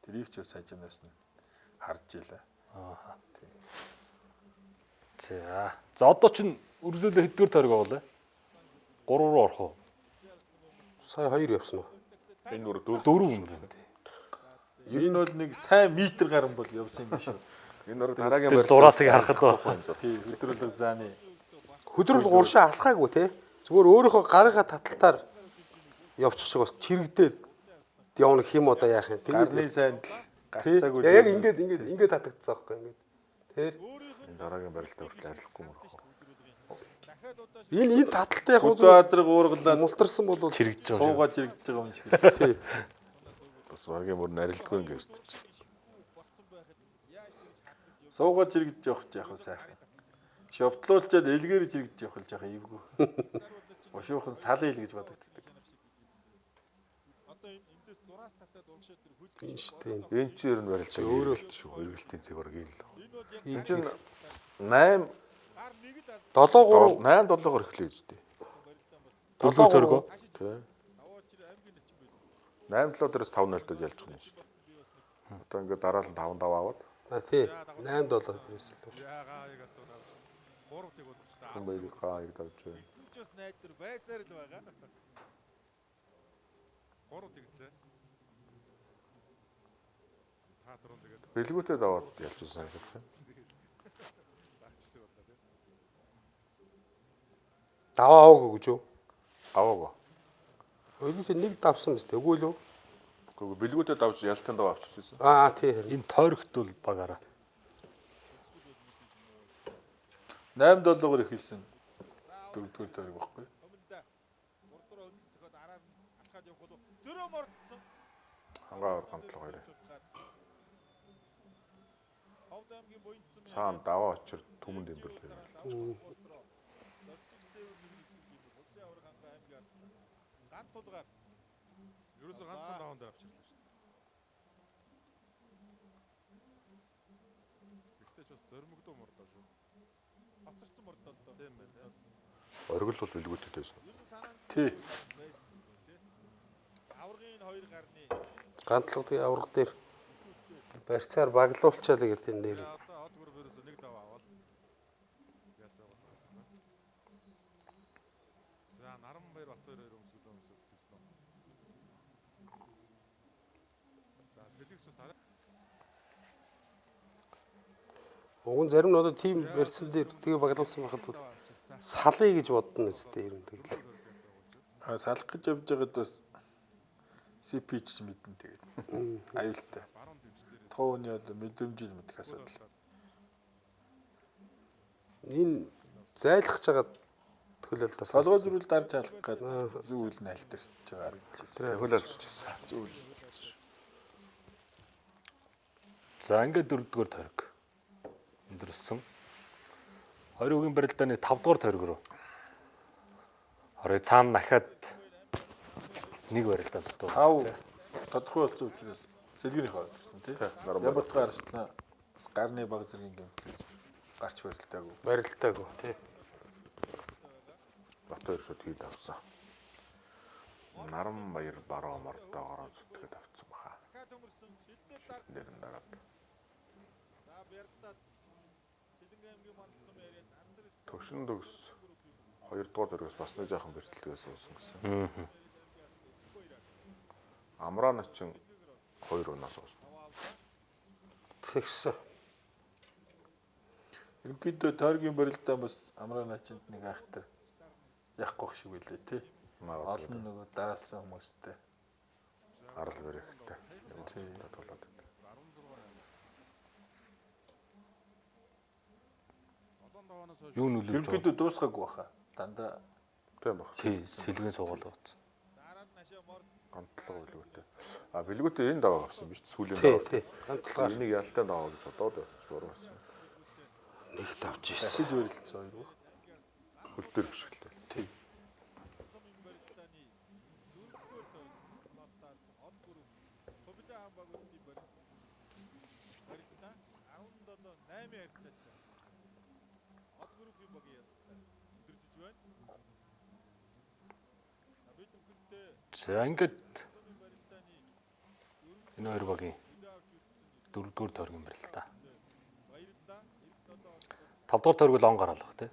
Тэрийг ч бас хажуунаас нь харж ийлээ. За. За одоо чинь үргэлжлүүлээ хэддүгээр тойрог явуулаа. 3 руу орох уу? Сая хоёр явсан уу? Энэ бүр дөрөв Дөрөв юм байна тий. Ер нь бол нэг сайн метр гарan бол явсан юм биш үү? Энэ өөр дараагийн Тэр зураасыг харахад ба. Тий, хөдрөлөг зааны Хөдрөл гуршаа алхаагүй те. Зүгээр өөрийнхөө гарынхаа таталтаар явчих шиг бас чирэгдээд явна гэх юм одоо яах юм. гарны Тэгээд сайн л тий. гарцаагүй. Яг ингээд ингээд ингээд татагдсан байхгүй ингээд. Тэр Энэ дараагийн барилтаа хүртэл арилахгүй мөрөх. энэ энэ таталтай яг Хөдөө азраг уургалаад мултарсан бол Чирэгдэж байгаа юм шиг. суугаад иргэж байгаа юм шиг. тий. Бас баргийн мөр нарилдгүй ингэ өсдөж. Суугаад иргэж явах ч яг сайхан. Шовтлуулчаад элгээр чирэгдэж явах л жаахан эвгүй. Бушуухан сал ил гэж бодогддог. Энэ шүү дээ. Энэ чи ер нь барилж Өөрөө л шүү. Эргэлтийн цэг бараг юм л. Энэ чинь 8 7 3 8 7-оор эхлэе үстэй. Дөрөв тойрог. Тий. 8 7 дээрээс 5 0 дээр ялж байгаа юм шүү дээ. Одоо ингээд дараа нь 5 5 аваад А тий. 8 7 дээрээс л. 3 тэг болгочтой. Түмэн хаан их давж байна. Гэсэн ч бас найдвар байсаар л байгаа. 3 тэглээ. Та дөрөв тэгээд Бэлгүүтээ даваад ялжсан санагдах. дагч шиг боллоо тий. Даваа аваагүй гэж юу? Аваагүй. Өлгөт нэг давсан биз дээ. Үгүй л үү? Үгүй бэлгүүтээ давж ялтын даваа авчирч байсан. Аа тий. харин. Энэ тойрогт бол багаараа. 8 7-оор эхэлсэн дөрөвдүгээр тойрог байхгүй. Өмнөдөө 3 дугаар өндөр зөхөд араар нь алхаад явах болов зөрөө мордсон. Хангаа ор гантлага хоёроо. Ховд аймгийн буян цэцэн Цаана даваа очир түмэн дэмбэрлээ. Зорчиг зээвэр нэг нэг юм улсын аварга ханга аймгийн арслан. Ганц тулгаар Ерөөсөө ганцхан даваан дээр авчирлаа шүү дээ. Гэхдээ ч бас зоримогдоо мордоо шүү. хоцорсон мордоо л доо. Тийм байна тий. Оргил бол бэлгүүтээ байсан. Ер нь санаа нь Тий. байсан юм байна тий. Аваргын хоёр гарны Гантлагдын авраг дээр барьцаар баглуулчаа л гэдэг энэ нэр. За одоо од гүр ерөөсөө нэг даваа аваад ялт байгуулсан байна. За Наранбаяр Батбаяр хоёр өмсгөл өмсгөл гэсэн. За сэлэгч бас арай Уг нь зарим нь одоо тийм барьцсан дээр тэгээ баглуулсан байхад бол даваа авчирсан. салъя гэж бодно үстэй ер нь тэгэл. А салах гэж явж байгаад бас CP ч мэднэ тэгээд. Аюултай. Баруун дэмжлэрээс Тухайн хүний одоо мэдрэмжийг мэдэх асуудал. Энэ зайлах чагаад төлөөл тас. Толгой зүрэл дарж алах гээд зүг үл нь альтэрч байгаа харагдаж байна. Хөл авчирч байсан. Зүг үл. За ингээд дөрөвдүгээр тойрог өндөрсөн. Хоёр үгийн барилдааны 5 дугаар тойрог руу. Орой цаана дахиад нэг барилдаа дутуу. Тав тодорхой болсон учраас сэлгэрийн хаваад ирсэн тий. Наран Ямбатга арслан бас гарны баг зэргийн гэмтлээс гарч барилдаагүй. Барилдаагүй тий. Батбаяр шууд хил авсан. Наранбаяр баруун мордоогоор зүтгээд авцсан баха. дахиад өнгөрсөн шилдээр дарсан. Нэр нь дараад. За бярдаад Сэлэнг аймгийн мандалсан яриад Андрес Төвшин төгс хоёрдугаар дөрвөөс бас нэг жаахан бэртэлгээ суусан гэсэн. Амраа начин хоёр унаа суусан. Тэгсэн. Ерөнхийдөө тойргийн барилдаа бас амраа начинд нэг айхтар яахгүй шиг байлээ тий. Магадгүй. Олон нөгөө дараалсан хүмүүстэй. Арал баригтай. Тулаад байдаг. 7 даваанаас хойш Юу нөлөөлж байгаа? Ерөнхийдөө дуусгаагүй баха. Дандаа Тийм баг. Тий, сэлгэн суугаал утсан. дараа нь нашаа мордсон. Гантлага бэлгүүтэй. А бэлгүүтэй энэ даваа авсан биш сүүлийн Тий, даваа. тий. Гантлгаар Энийг ялтай даваа гэж бодоод байсан. Буруу байсан. нэг давж ирсэн. эсэж барилцсан хоёр бүх. Хөл дээр бишгэлээ. Тий. Цомын барилдааны дөрөвдүгээр тойрог золтаарсан од гүрв Хобидо хаан багуудын барилт барилдаа 17 8 харьцаатай. Од группийн багийн ялалттай өдөрлөж байна. За бид бүхэнтэй За ингээд цомын барилдааны энэ хоёр багийн өдөө авч үлдсэн дөрөвдүгээр тойргийн барилдаа. баярлалаа. 97 он 5 дугаар тойрог л он гараалах тий.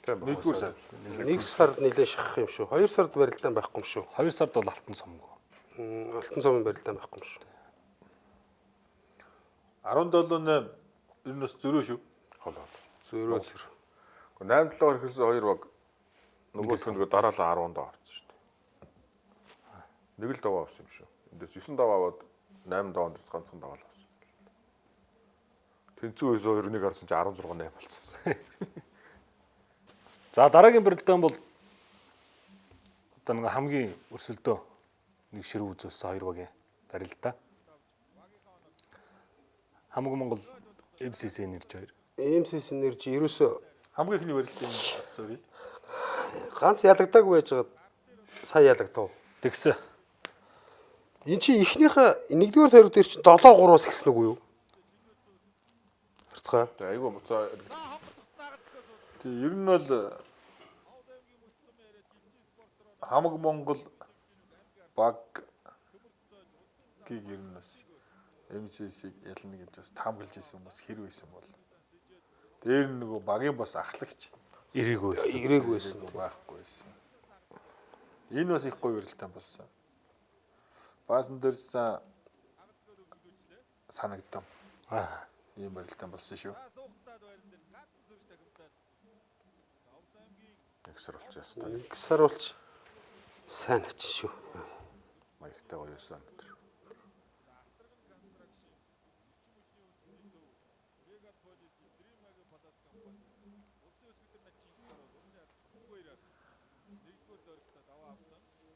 Тийм баг. Нэгдүгээр сар. Нэг сард нэлээ шахах юм шүү. Хоёр сард барилдаан байхгүй юм шүү. 2 сард бол алтан сумгүй. Алтан сумын барилдаан байхгүй юм шүү. 17 8 ер нь бас зөрөө шүү. Хол хол. Зөрөө зөр. 8 7-оор эхэлсэн хоёр баг нөгөөх нь нөгөө дараалал 10 доо авсан шүү дээ. Нэг л даваа авсан юм шүү. Эндээс 9 даваа аваад 8 даваан дээрс ганцхан даваа л авсан. Тэнцүү 9 2 нэг харсан чи 16 8 болцсон. За дараагийн барилдаан бол одоо нэг хамгийн өрсөлдөө нэг ширүү үзүүлсэн хоёр багийн барилдаа. Хамаг Монгол MCC нэрж хоёр. MCC нэр чи ерөөсөө Хамгийн ихний барилдын sorry. ганц ялагдаагүй байж байгаад сая ялагдав. Тэгсэн. Энд чи эхнийхээ нэгдүгээр тойрог дээр чи 7 3-аас эхэлсэн үгүй юу? Харцгаа. Тэгээ айгүй буцаа Тий, ер нь бол хамаг Монгол баг гийг ер нь бас MCC-г ялна гэж бас таамаглаж ирсэн хүмүүс хэр байсан бол Дээр нь нөгөө багийн бас ахлагч Ирээгүй байсан. Ирээгүй байсан. нөгөө байхгүй байсан. Энэ бас их гоё барилдаан болсон. Баасан дөржсэн санагдсан. Аа. Ийм барилдаан болсон шүү. Суухтаад байран дээр гац сүрж тахимтаад. Овс аймгийн Нэг сар болчихсон та. Нэг сар болч сайн ачин шүү. Маягтай гоё байсан. Тэр.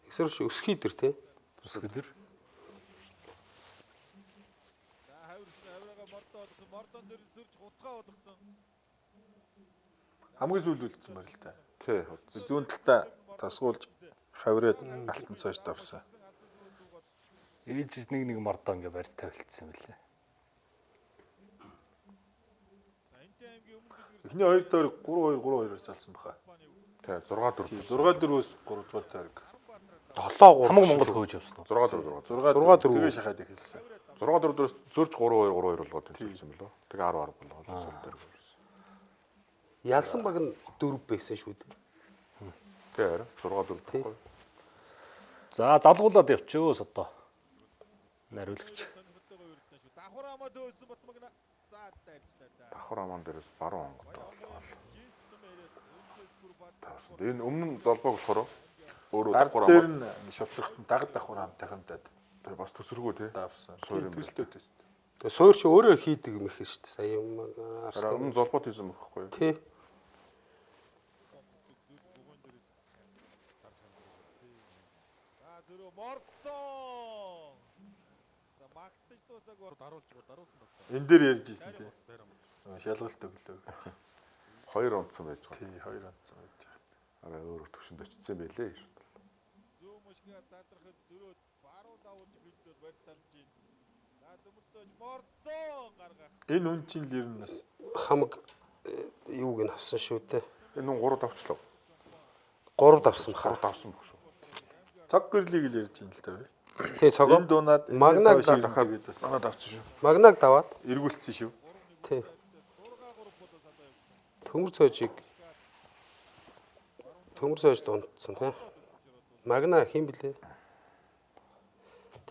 Нэг сар болч өсгий дэр те. Өсгөдөр. За хавирсан хавираага мордоо болгосон. Мордон дээр сүрж хутгаа болгосон. Хамгийн сүүлд үлдсэн барилдаа. Тий. Зүүн талдаа тасгуулж хавраад алтан цааш давсан. Ээж нэг нэг мордоо ингээ барьц тавилтсан юм лээ. За энтэй аймгийн өмнө дэлгэр Эхний хоёр тойрог 3 2 3 2-оор залсан баха. Тий 6 4. 6 4-өөс 3 дугаар тойрог. 7 3. Хамаг Монгол хөөж явсан уу? 6 4 6. 6 6 4 4. Тэгээ шахаад эхэлсэн. 6 4 дээрээс зөрж 3 2 3 2 болгоод тэнцвэрсэн болоо. Тэгээ 10 10 болгоод сул дээр. Ялсан баг нь 4 байсан шүү дээ. Тий харин 6 4 байхгүй. За залгуулад явчихөөс одоо. Нариулагч. сонирхолтой гоё өрөлтөн шүү. Давхар амаа дөөсөн Батмагна. За дайрчлаа да. Давхар аман дээрээс баруун онгод болгоод. Жинс цэм яриад үнсээс бүр бат. Тавсан. Энэ өмнө нь золбоог болохоор өөрөө Гар давхар дээр амаа нь шовтрохт нь даг давхар ам тахимдаад тэр бас төсөргөө тий. давсан. Суур юм Төстэй төстэй. Тэгээ суур чи өөрөө хийдэг юм их шүү дээ. Сая юм Харин арслан. өмнө золбоод хийсэн байх байхгүй юу? Тий. За зөрөө мордсон. За магтаж дуусаагүй. Даруулж байгаа даруулсан байна. Энэ дээр ярьж ирсэн тий. Шалгалт өглөө. Хоёр онцсон байж байгаа. Тий, хоёр онцсон байж байгаа. Арай өөр төвшөнд очсон байлээ. Зүү мөшгөө задрахад зөрөө баруун давуулж хөлдөө барьцаалж байна. За төмөрцөөж мордсон гаргах. Энэ үн чинь л ер нь бас Хамаг юуг нь авсан шүү дээ. Энэ нүн 3 давчлаа. 3 давсан баха. 3 давсан бүх шүү. цог гэрлийг л ярьж байна л та. Тий цогоо. Энэ дуунаад Магнаг дахиад тэгээд бас Манай давсан шүү. Магнаг даваад. эргүүлсэн шүү. Тий. Төмөр цоожийг төмөр цоож дунтсан тий. Магна хэн блэ?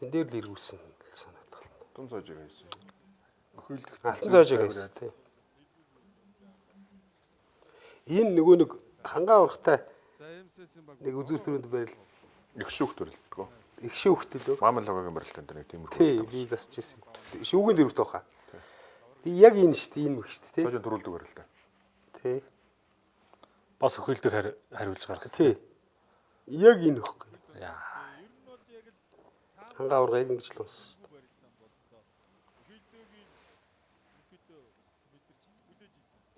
Тэн дээр л эргүүлсэн санагдал. Тун цоожиг хийсэн. Өхөлдөх Алтан цоожийг хийсэн тий. Энэ нөгөө нэг хангаа урахтай За MCS-ийн баг нэг үзүүр төрөнд барил Их шүүх төрөлдгөө. их шүүхт лөө. Мамын логагийн барилтанд нэг тиймэрхүү. Тий, би засч ирсэн. Шүүгийн дөрөвт байхаа. Тий, яг энэ шүү дээ, энэ мөх шүү дээ, тий. Цоожин төрүүлдэг барилтаа. Тий. Бас өхөлдөх хариулж гаргасан. Тий. Яг энэ хөхгүй. Яа. Хангаа аварга яг ингэж л унсан шүү дээ.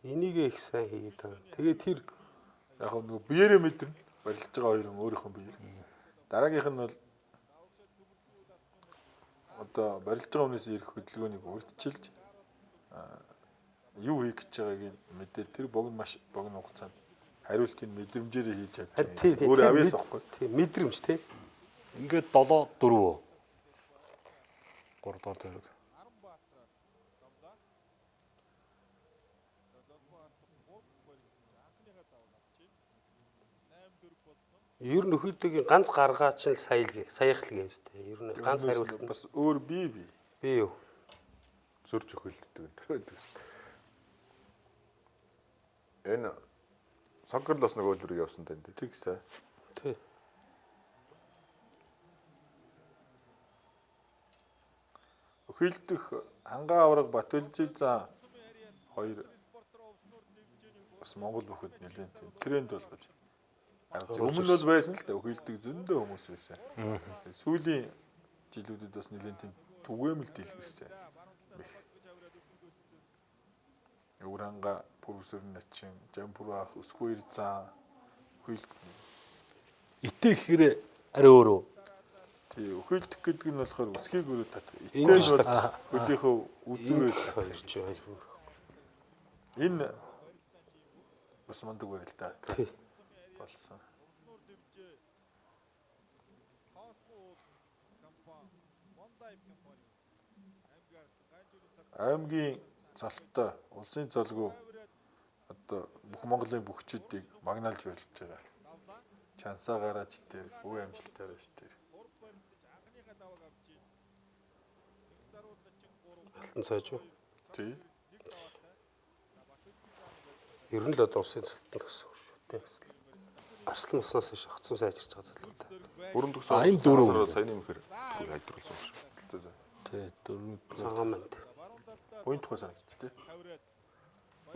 Энийг их сайн хийгээд байгаа. Тэгээ тэр Яг нөгөө биеэрээ мэдэрнэ. Барилж байгаа хоёр хүн өөрийнх нь биеэр. Дараагийнх нь бол одоо барилж байгаа хүнээс ирэх хөдөлгөөнийг урьдчилж юу хийх гэж байгааг мэдээ тэр богино маш богино хугацаанд хариултыг мэдрэмжээрээ хийж чадж харин тий, тий, Өөр тэр авьяас واخгүй. Тий, мэдрэмж тий. Ингээд 7 4. 3 дугаар тойрог. Ер нь өхөлдөгийн ганц гаргаа чинь сая л саях л гэж тий. Ер нь ганц хариулт нь бас өөр бие бие. би юу? Зөрж өхөлддөг энэ байдаг. Энэ цоггол бас нөгөө өдөр явсан тань тий. Тэгсэн. Тий. Өхөлдөх хангаа авраг Батөлжи зан хоёр бас Монгол бүхэд нэлээд тийм тренд болгож гаргаж. Өмнө нь бол байсан л да өхөлдөг зөндөө хүмүүс байсан. Сүүлийн жилүүдэд бас нэлээд тийм түгээмэл дэлгэрсэн. Өвөр ханга Пүрвсөр начин, Жампүр ах, Өсгүйр зан өхөлд Итэ гэхээр арай өөр үү? тий өхөлдөх гэдэг нь болохоор өсгийг өрөө татах. Итэ Ингэж нь бол татах. хөлийнхөө үзүүрээ Ингэх татах. хоёр чи хоёр. Энэ бас мундаг барил да Тий. болсон. Аймгийн цолтой, улсын цолгүй Одоо бүх Монголын бүхчүүдийг магнаалж барилж байгаа. Чансаа гараач дээр, үе амжилтаараач дээр. Алтан цааж юу? Тий. Ер нь л одоо улсын цалтан л гэсэн үг шүү дээ. Бас л. Арслан уснаас хойш огцом сайжирч байгаа залуудаа. Өрөн төгс А, энэ дөрөв. Саяны мөхөр хайдруулсан юм шиг. За за. Тий, дөрөв. Цагаан манд. Буян тухай санагдчих тий.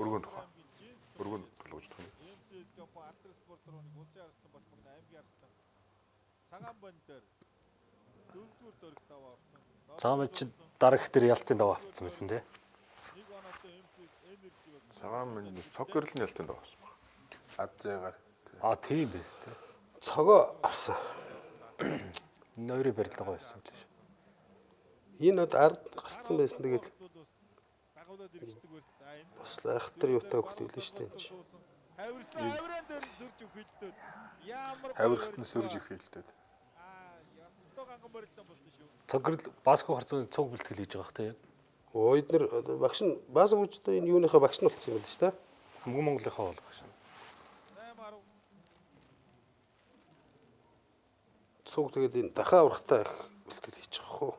Өргөн тухай. Өргөн тулгууч тухай. MCS компани Алдар спорт руу нэг улсын арслан Батмаг аймгийн арслан. Цагаан банд дээр дөрөвдүгээр дөрөг даваа авсан. Цагаан манд чи дараагх дээр ялтын даваа авцсан байсан тий. Нэг оноотой MCS Energy баг Цагаан манд цог гэрлийн ялтын даа болсон баг. Ад зээгаар. А тийм байсан тий. Цогоо авсан. Энэ хоёрын барилга байсан юм лээ. Энэ од ард гарцсан байсан тэгээд бол бас дагуулаад иргэждэг барьц. За энэ бас л айхтар юутай хөхт үлээ шүү дээ. энэ чинь. суусан. Хавирсан хавиран дээр сөрж өгөх хилдээд ямар Хавирхт нь сөрж их хилдээд. Аа ястаа ганган барилтан болсон шүү. Цог гэрэл баско харцсан цуг бэлтгэл хийж байгаа хэ тий. Оо эднэр одоо багш нь баасан хөгжтэй энэ юуныхаа багш нь болсон юм байна шүү дээ. Хамган Монголынхаа бол багш. 8 10 Цуг тэгээд энэ дахаа аврахтаа их бэлтгэл хийж байгаа хөө.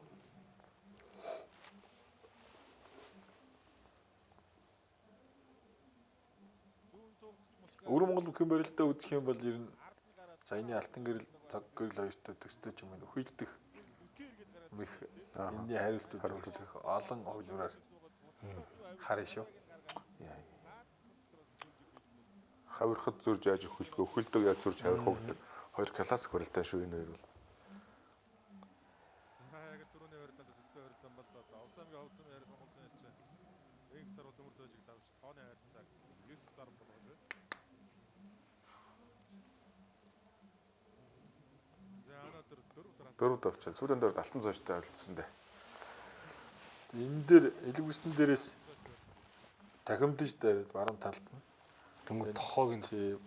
Өвөр Монгол бүхэн барилдаа үзэх юм бол ер нь саяны алтан гэрэл, цог гэрэл хоёртой төстэй ч юм уу хилдэх мэх энэний хариултууд их олон хувилбараар харна шүү. Хавирхад зурж яаж өхөлдгөө, өхөлдөг яаж зурж хавирх уу гэдэг хоёр классик барилдаа шүү энэ хоёр бол. За яг л дөрөвний барилдаанд төстэй барилдаан бол одоо Улсын аймгийн Ховд сумын харил Монгол улсын элч Энх сар Төмөр цоожиг давж тооны харьцааг 9 сар болгож байна. За өнөөдөр дөрөв дараа Дөрөв давчаа. Сүүлийн дөрөв алтан цоожтой харилцсан дээ. Энэ дээр элэг бүсэн дээрээс тахимдаж дайраад баруун талд нь Тэнгүү тохоог нь тий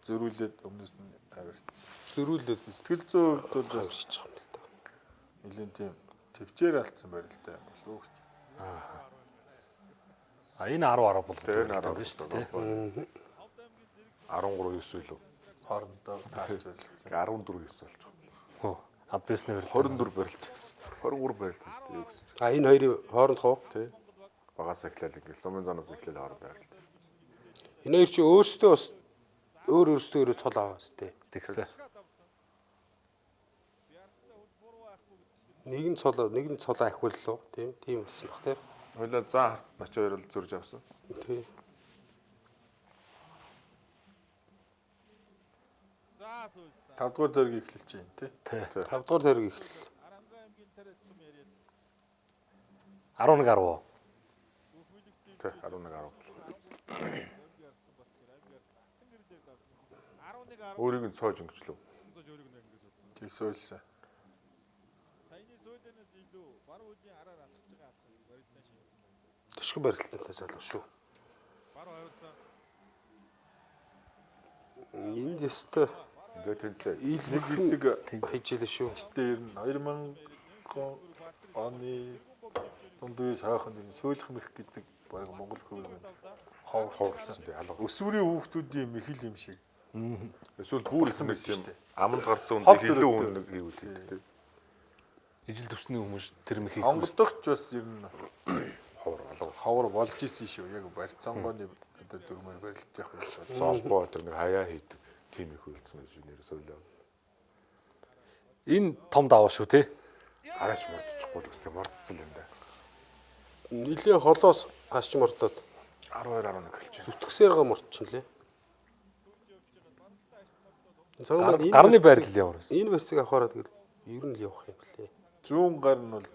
зөрүүлээд өмнөөс нь авирцсан. Зөрүүлээд Сэтгэл зүйн хувьд бол бас авчиж байгаа юм л да. нэлийн тийм төвчээр алдсан барилдаа юм болов уу гэж. А энэ 10 10 болгож Тэр барилдаа байна шүү дээ тий. 13 9 илүү. Хоорондоо таарч барилцсан. 14 9 болж байгаа. Хөө. Ад бисны барилдаа. 24 барилцсан. 23 барилцсан шүү дээ. юу гэсэн чинь. А энэ хоёрын хоорондох уу? Тий. Багаас эхлээл ингээл сумын занаас эхлээл хоорондоо харилцсан. Энэ хоёр чи өөрсдөө бас өөр өөрсдөө өөрөө цол аваа сте. Тэгсэн. Нэг нь цол нэг нь цол ахиуллаа тийм тийм болсон баг тийм. Хойлоо заа харт нач хоёр л зурж авсан. Тий. За суулсан. 5 дугаар дөрөг эхлэж байна тий. Тий. 5 дугаар тойрог эхэллээ. Аранга аймгийн тариад сум яриад 11 10. Тий 11 10. аймгийн арслан Батцэр аймгийн арслан алтан гэрлээр давсан. 11 10 Өөрийг нь цоож өнгөчлөө. цоож өөрийг нь ингэж бодсон. Тэг сөйлсөн. саяны сууланаас илүү баруун хөлийн араар алхаж байгаа алхах барилдаан шийдсэн байна. Төшгөн барилтантай залуу шүү. Баруун авирсан Энд ястай Ингээд тэнцээ. Нэг хэсэг хийж илээ шүү. дээр нь 2000 оны дунд үеэс хойхон ер нь сөөлөх мэх гэдэг баг Монгол хөвгөнд ховор Ховрлсон тий алга. Өсвөрийн хүүхдүүдийн мэхэл юм шиг. Эсвэл бүр их байсан юм шүү дээ. аманд гарсан Хол үн дээр илүү зөрөгтэй. үн нэг хийвэл тий. Ижил төвсний хүмүүс тэр мэхийг Онгодогч бас ер нь Ховор алга. ховор болж исэн шүү. Яг барьцаангооны одоо дүрмээр барилж явах юм шиг. Золбоо тэр нэг хаяа хийдэг тийм их үйлцэн гэж нэр сөйлөө. Энэ том даваа шүү тий. Араач мордчихгүй л өстэй мордцол юм да. Нилийн холоос хаач мордоод 12 11 хэлж байна. зүтгэсээр га мордчихлээ. лээ. Цагаан манд энэ Гарны барьцыг- байрлал ямар байсан? Энэ барьцыг авахаараа тэгэл ер нь л явах юм лээ. Зүүн гар нь бол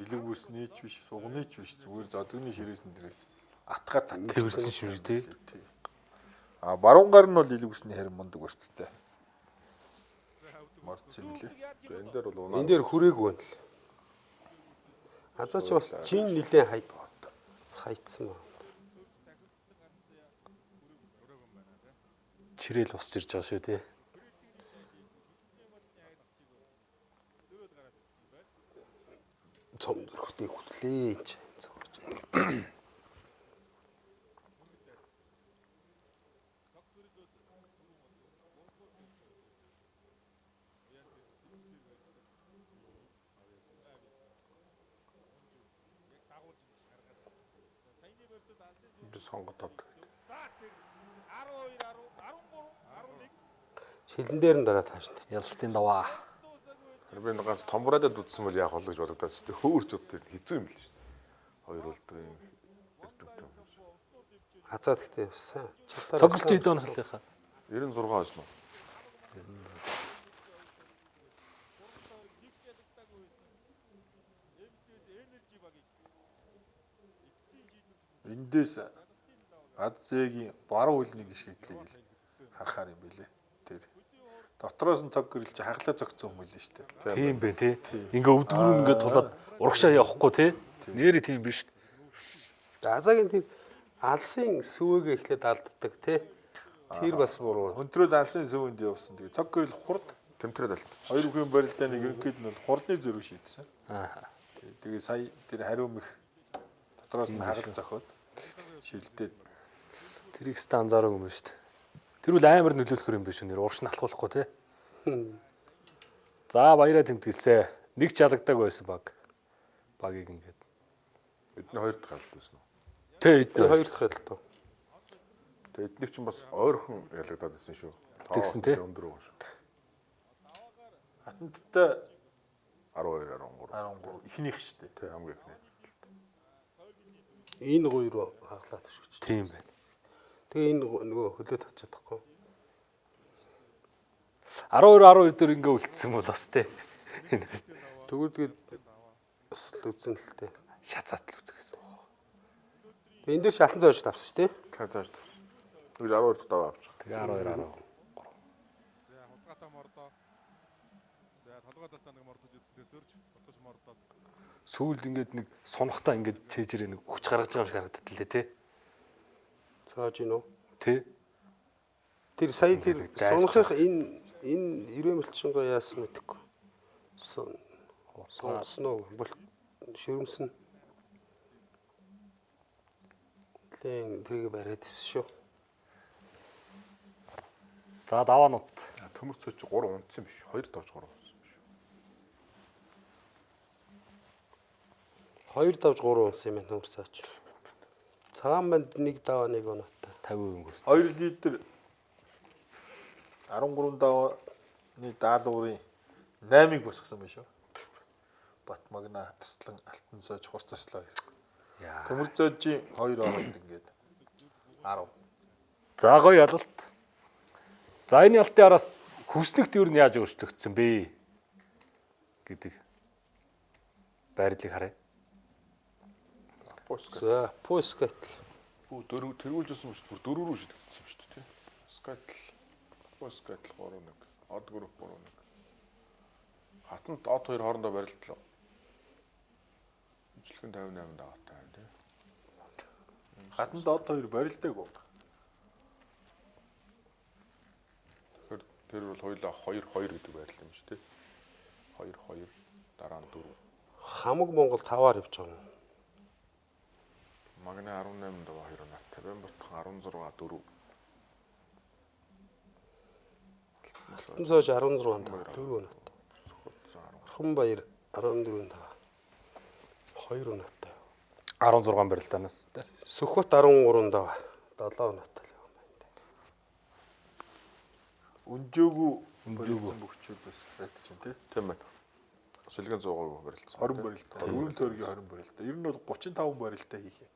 элэг бүсний ч биш, сугны ч биш зүгээр зодгоны ширээсэн дээрээс атгаа татчих. Тэрвэрсэн шүү тий. А баруун гар нь бол элэг бүсний харин мундаг барьцтай. Мордсон юм лээ. Энэ дээр бол унаа. Энэ дээр хүрээгүй байна л. Азаа чи бас жин нилээ хай хайцсан байна. Чирээл босч ирж байгаа шүү тий. Цом зөрөхтэй хөтлөө энэ чи. Зогсож. Би сонгоод авдаг. Шилэн дээр нь дараа тааш. Ялалтын даваа. Тэр би нэг ганц томбраад үтсэн бол яах вэ гэж бодогдоод тест хөөрч удаа хэцүү юм л шүү дээ. Хоёр үлдээ юм. Эрдэмтэн. Азаа гэхдээ явсан. Чалтаар Цоглолт хэд он халийнхаа? 96 байсан уу? Эндээс Ад зээгийн баруун хөлний гიშгэгдлийг л харахаар юм билэ. Тэр дотроос нь цог гэрэлж хаглаа зогцсон юм билээ шүү дээ. Тийм бэ тий. Ингээ өвдгүүр ингээ тулаад урагшаа явахгүй тий. Нэрээ тийм биш. Азаагийн тэр алсын сүвэгээ эхлээд алддаг тий. Тэр бас буруу. Өнтрөл алсын сөвөнд явсан. Тэгээ цог гэрэл хурд Тэмтрээд алдчих. хоёр бүхэн барилдааныг ерөнхийд нь бол хурдны зөрүү шийдсэн. Аа. Тэгээ сая тэр хариу мэх дотроос нь хагал зохиод шилдээд Тэрийг ста анзаараагүй юм байна шүү дээ. Тэр үл амар нөлөөлөхөр юм биш үү нэр урагш нь алхуулахгүй тий. За баяраа тэмдэглэсэ. Нэг ч ялагдааг байсан баг. Багийг ингээд. Эдний хоёр дахь ялалт байсан уу? Тэ Тэр хоёр дахь ялалт. Тэгээ эдний чинь бас ойрхон ялагдаад байсан шүү. Тэгсэн тий. Өндөр байгаа шүү. хатанттай 12 13. 13 ихнийх шүү дээ. Тэ хамгийн ихний. Энэ гоё руу хаглаад өшгөж. Тийм байна. Тэгээ энэ нөгөө хөлөө татчих чадахгүй. 12 12 дээр ингээ үлдсэн бол бас тий. Тэгвэл тэгээд бас л үзэн л тээ. Шацаат л үзэх гэсэн. Тэгээ энэ дээр шалтан зөөж тавсан шүү дээ. Та цааш тавьсан. Тэгвэл 12 дахь даваа авчих. Тэгээ 12 10. За хулгайтай мордоо. За толгой талдаа нэг мордож үзсэн. Тэгээ зөрж отож мордоод. Сүүлд ингээд нэг сунхтаа ингээд чэжрээ нэг хүч гаргаж байгаа юм шиг харагдаад лээ тий. Цааж гин үү? Тий. Тэр сая тэр Дайрч сунхах энэ энэ ирэмэлчингаа яасан мэдэхгүй. Сонгосон уу? Бол ширэмсэн. Лэн тэрийг бариад ирсэн шүү. За даваанууд. Төмөр цөч 3 унтсан биш. 2 давж 3 унтсан биш. 2 давж 3 унсан юм байна төмөр цаач. Цагаан банд 1 даваа 1 оноотой. 50% өнгөрсөн. 2 литр 13 давааны даалгаврын 8-ыг босгосон байх шүү. Батмагна, Арслан, Алтан сойж, Хурц арслан хоёр. Яа. Төмөр зөөжийн 2 ороод ингээд 10. За гоё ялалт. За энэ ялтын араас хүснэгт юу нь яаж өөрчлөгдсөн бэ гэдэг байрлалыг харъя. Пускай. За, Пускатл. Бүү дөрөв тэргүүлжсэн биш бүр дөрөв рүү шидэгдсэн шүү дээ тий. Скайтл. Пускайтл 3-1. Од групп 3-1. Хатанд од хоёр хоорондоо барилдлаа. Ижлэгэн 58 даваатай байна тий. Хатанд од хоёр барилдаагүй. Тэгэхээр тэр бол хоёулаа 2-2 гэдэг байрлал юм шүү тий. 2-2 дараа нь 4. Хамаг Монгол 5-аар явж байгаа юм. Магна 18 даваа 2 наатай. Бямбатхан 16 4. Алтан сойж 16 даваа 4 оноотой. Сүхбат 10. Орхон баяр 14 даваа 2 оноотой. 16 барилдаанаас тий. Сүхбат 13 даваа 7 оноотой л юм байна. Өнжөөгүү барилдсан бөхчүүд бас барилдаж байна тий. Тийм байна. Сэлгэн 100-ыг барилдсан. 20 барилдаа. Дөрвөн тойргийн 20 барилдаа. Ер нь бол 35 барилдаа хийх юм.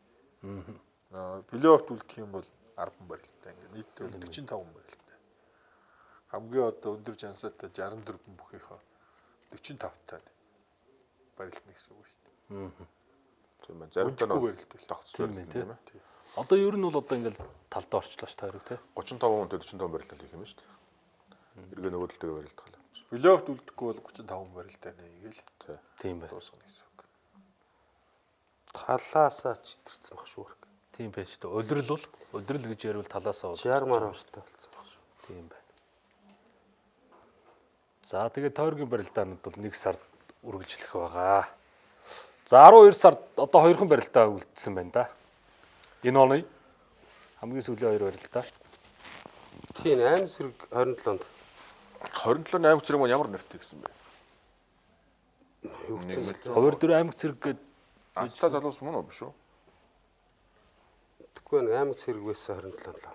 Аа, плей-офф үлдэх юм бол 10 барилдаа. Ингээд нийтдээ бол 45 барилдаа. Хамгийн одоо өндөр жансаатай 64 бүхийнхээ 45 таа барилдна гэсэн үг шүү дээ. Тийм байна. Заримдаа Өнжихгүй барилдвал. тогтцсон Тийм байна, тийм ээ. Одоо ер нь бол одоо ингээл талдаа орчлоо ш тойрог тий. 35 хүнтэй 45 барилдал хийх юм шүү дээ. Эргээ нөгөө талдаа барилдах юм. Плей-офф үлдэхгүй бол 35 барилдаа нэ гээл Тий. Тийм байна. дуусгана гэсэн үг. Талаасаа ч идэрсэн баг шүү. Тийм байж тээ. Улирал бол улирал гэж ярил талаасаа бол 60 мар оноотой болсон баг шүү. Тийм байна. За тэгээд тойргийн барилдаанууд бол 1 сард үргэлжлэх байгаа. За 12 сард одоо хоёрхан барилдаа үлдсэн байна да. Энэ оны хамгийн сүүлийн хоёр барилдаа. Тийм аймаг зэрэг 27 онд 27 оны аймаг цэрэг маань ямар нэртэй гэсэн бэ? юу гэсэн бэ? Хувир дөр аймаг цэрэг гээд Азтай залуус мөн үү биш үү? Тэгэхгүй нэг аймаг цэрэг байсан 27 онд.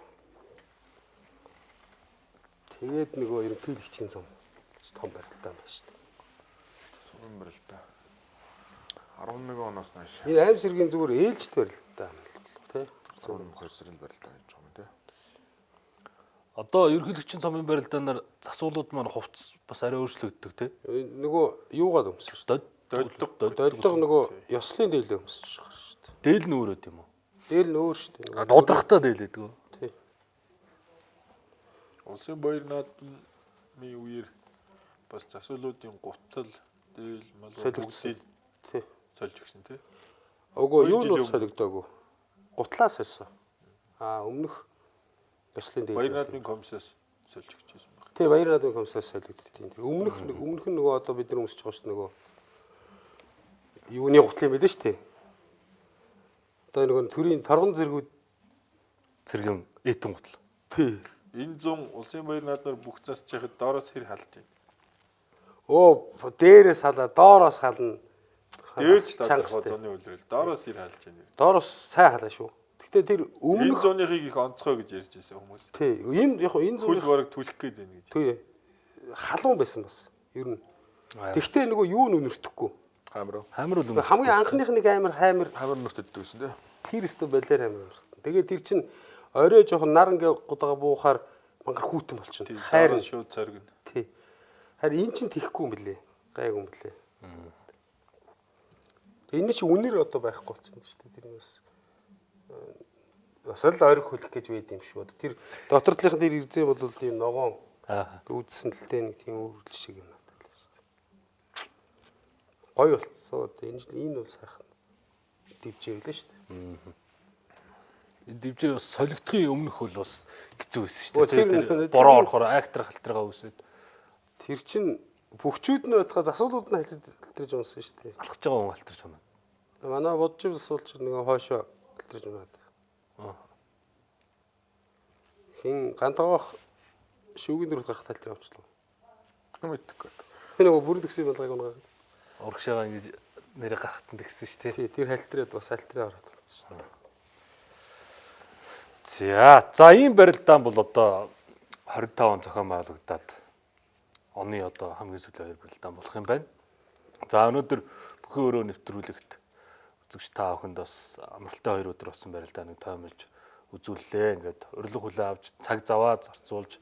Тэгээд нөгөө ерөнхийлөгчийн зам том барилдаан байна шүү дээ. Сумын барилдаа. 11 оноос нааш. Энэ аймаг цэргийн зүгээр ээлжит барилдаан тий. 12 сарын барилдаа гэж байгаа юм тий. Одоо ерөнхийлөгчийн цомын барилдаанаар засуулууд маань хувцс бас арай өөрчлөгддөг тий. Нөгөө юугаад өмссөн шүү Дод Доддог. дээ. Доддог нөгөө ёслолын дээлээ өмсөж байгаа шүү дээ. Дээл нь өөрөө тийм үү? Дээл нь өөр шүү дээ. А дудрахтаа дээлэдэг үү? Тий. Улсын баяр наадмын үеэр бас засварлуудын гутал, дээл, мал Солигдсон. бүгдийг Тий. сольж өгсөн тий. Үгүй Хоёр юу нь жилийн өмнө. солигдоогүй. Гутлаа сольсон. А өмнөх ёслолын дээл. Баяр наадмын комиссаас сольж өгч байсан баг. Тий, баяр наадмын комиссаас солигддیں۔ Тэр өмнөх өмнөх нь нөгөө одоо бид нар өмсөж байгаа шүү дээ нөгөө юуны гутал юм билээ шүү дээ. Одоо нөгөө төрийн торгон зэргүүд Цэргэн эйтэн гутал. тий. Энэ зун улсын баяр наадмаар бүх засч яхад доороос хэр халж байна. Оо дээрээс халаа, доороос хална. Дээрч Чанга тодорхой штэ. зуны үлрэл доороос хэр халж байна. Доороос сайн халаа шүү. Гэтэ тэр Энэ өмнөх зуныхыг их онцгой гэж ярьж байсан хүмүүс. тий, ийм яг энэ Хөл зуны бараг түлхэх гээд байна гэж. тий халуун байсан бас. Ер нь. Тэгтээ нөгөө юу нь үнэртэхгүй. Хамар. Хамар үл өмнө. Хамгийн анхных нэг амар хаймар Хамар нүрт өгдөг гэсэн тий. тэр өстө балиар амар. Тэгээ тэр чин орой жоохон нар ингээ гудаага буухаар мангар хүүтэн болчихно. Тий, Хайр доороос шууд цоргино. тий. Харин эн чин тэхгүй юм билээ. Гайгүй юм билээ. Энэ чи үнэр одоо байхгүй болсон юм шүү дээ. Тэр нь бас бас л ориг хөлөх гэж байд юм шүү. Одоо тэр дотор талынхан дээр ирзээ бол тийм ногоон Аа. үүдсэн тэлтэй нэг тийм үргэлж шиг юм надад л шүү дээ. Гоё болцсон. Одоо энэ жил энэ бол сайхан дивжээ билээ шүү дээ. Энэ дивжээ бас солигдохын өмнөх бол бас хэцүү байсан Өө, шүү дээ. тэр- Тэр бороо орохоор актер халтаргаа үсээд Тэр чин бөхчүүд нь байтгаа засуулууд нь халтарж унсан шүү дээ. алхаж байгаа хүн халтарч унаа. Манай бодж засуулч нэг хойшоо халтарж унаад. Аа. Хин гантагоох шүүгийн дөрөв гарах тал дээр авчлаа. Мэддэхгүй. Тэр нөгөө бүрэн төгсөн балгайг унгаад. Урагшаага ингэж нэрээ гарахт нь тэгсэн шүү дээ. Тий, тэр халтраад бас халтраа ороод унсан шүү дээ. За, за ийм барилдаан бол одоо 25 он зохион байгуулагдаад оны одоо хамгийн сүүлийн хоёр барилдаан болох юм байна. За өнөөдөр бүхэн өрөө нэвтрүүлэгт үзэгч та бүхэнд бас амралтай хоёр өдөр болсон барилдааныг тоомлж үзүүллээ. Ингээд урилга хүлээ авч цаг заваа зарцуулж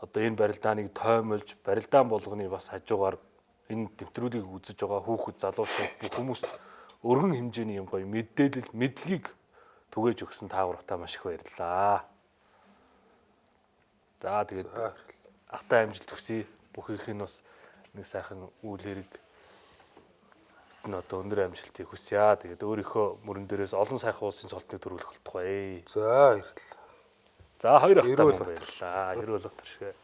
одоо энэ барилдааныг тоомлж барилдаан болгоны бас хажуугаар энэ нэвтрүүлгийг үзэж байгаа хүүхэд залуучууд бүх хүмүүст өргөн хэмжээний юм гоё мэдээлэл мэдлэгийг түгээж өгсөн та гуравтаа маш их баярлалаа. За тэгээд ахтай амжилт хүсье. Бүхийнх нь бас нэг сайхан үйл хэрэг нь одоо өндөр амжилтыг хүсье. Тэгээд өөрийнхөө мөрөн дээрээс олон сайхан улсын цолтныг төрүүлэх болтугай. За баярлалаа. За хоёр ахтай Эрүүл мөн баярлалаа. Эрүүл Батар шиг.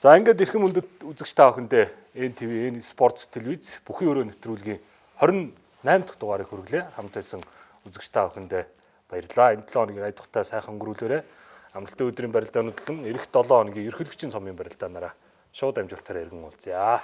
За ингээд эрхэм мөндөд үзэгч та бүхэндээ NTV, N Sports телевиз бүхий өрөө нэвтрүүлгийн 28 дахь дугаарыг хүргэлээ. Хамт байсан үзэгч та бүхэндээ баярлалаа. Энэ 7 хоногийн ая тухтай сайхан өнгөрүүлээрэй. Амралтын өдрийн барилдаанууд болон эх 7 хоногийн ерхийлэгчийн цомын барилдаанаараа шууд амжилтаар иргэн уулзъя.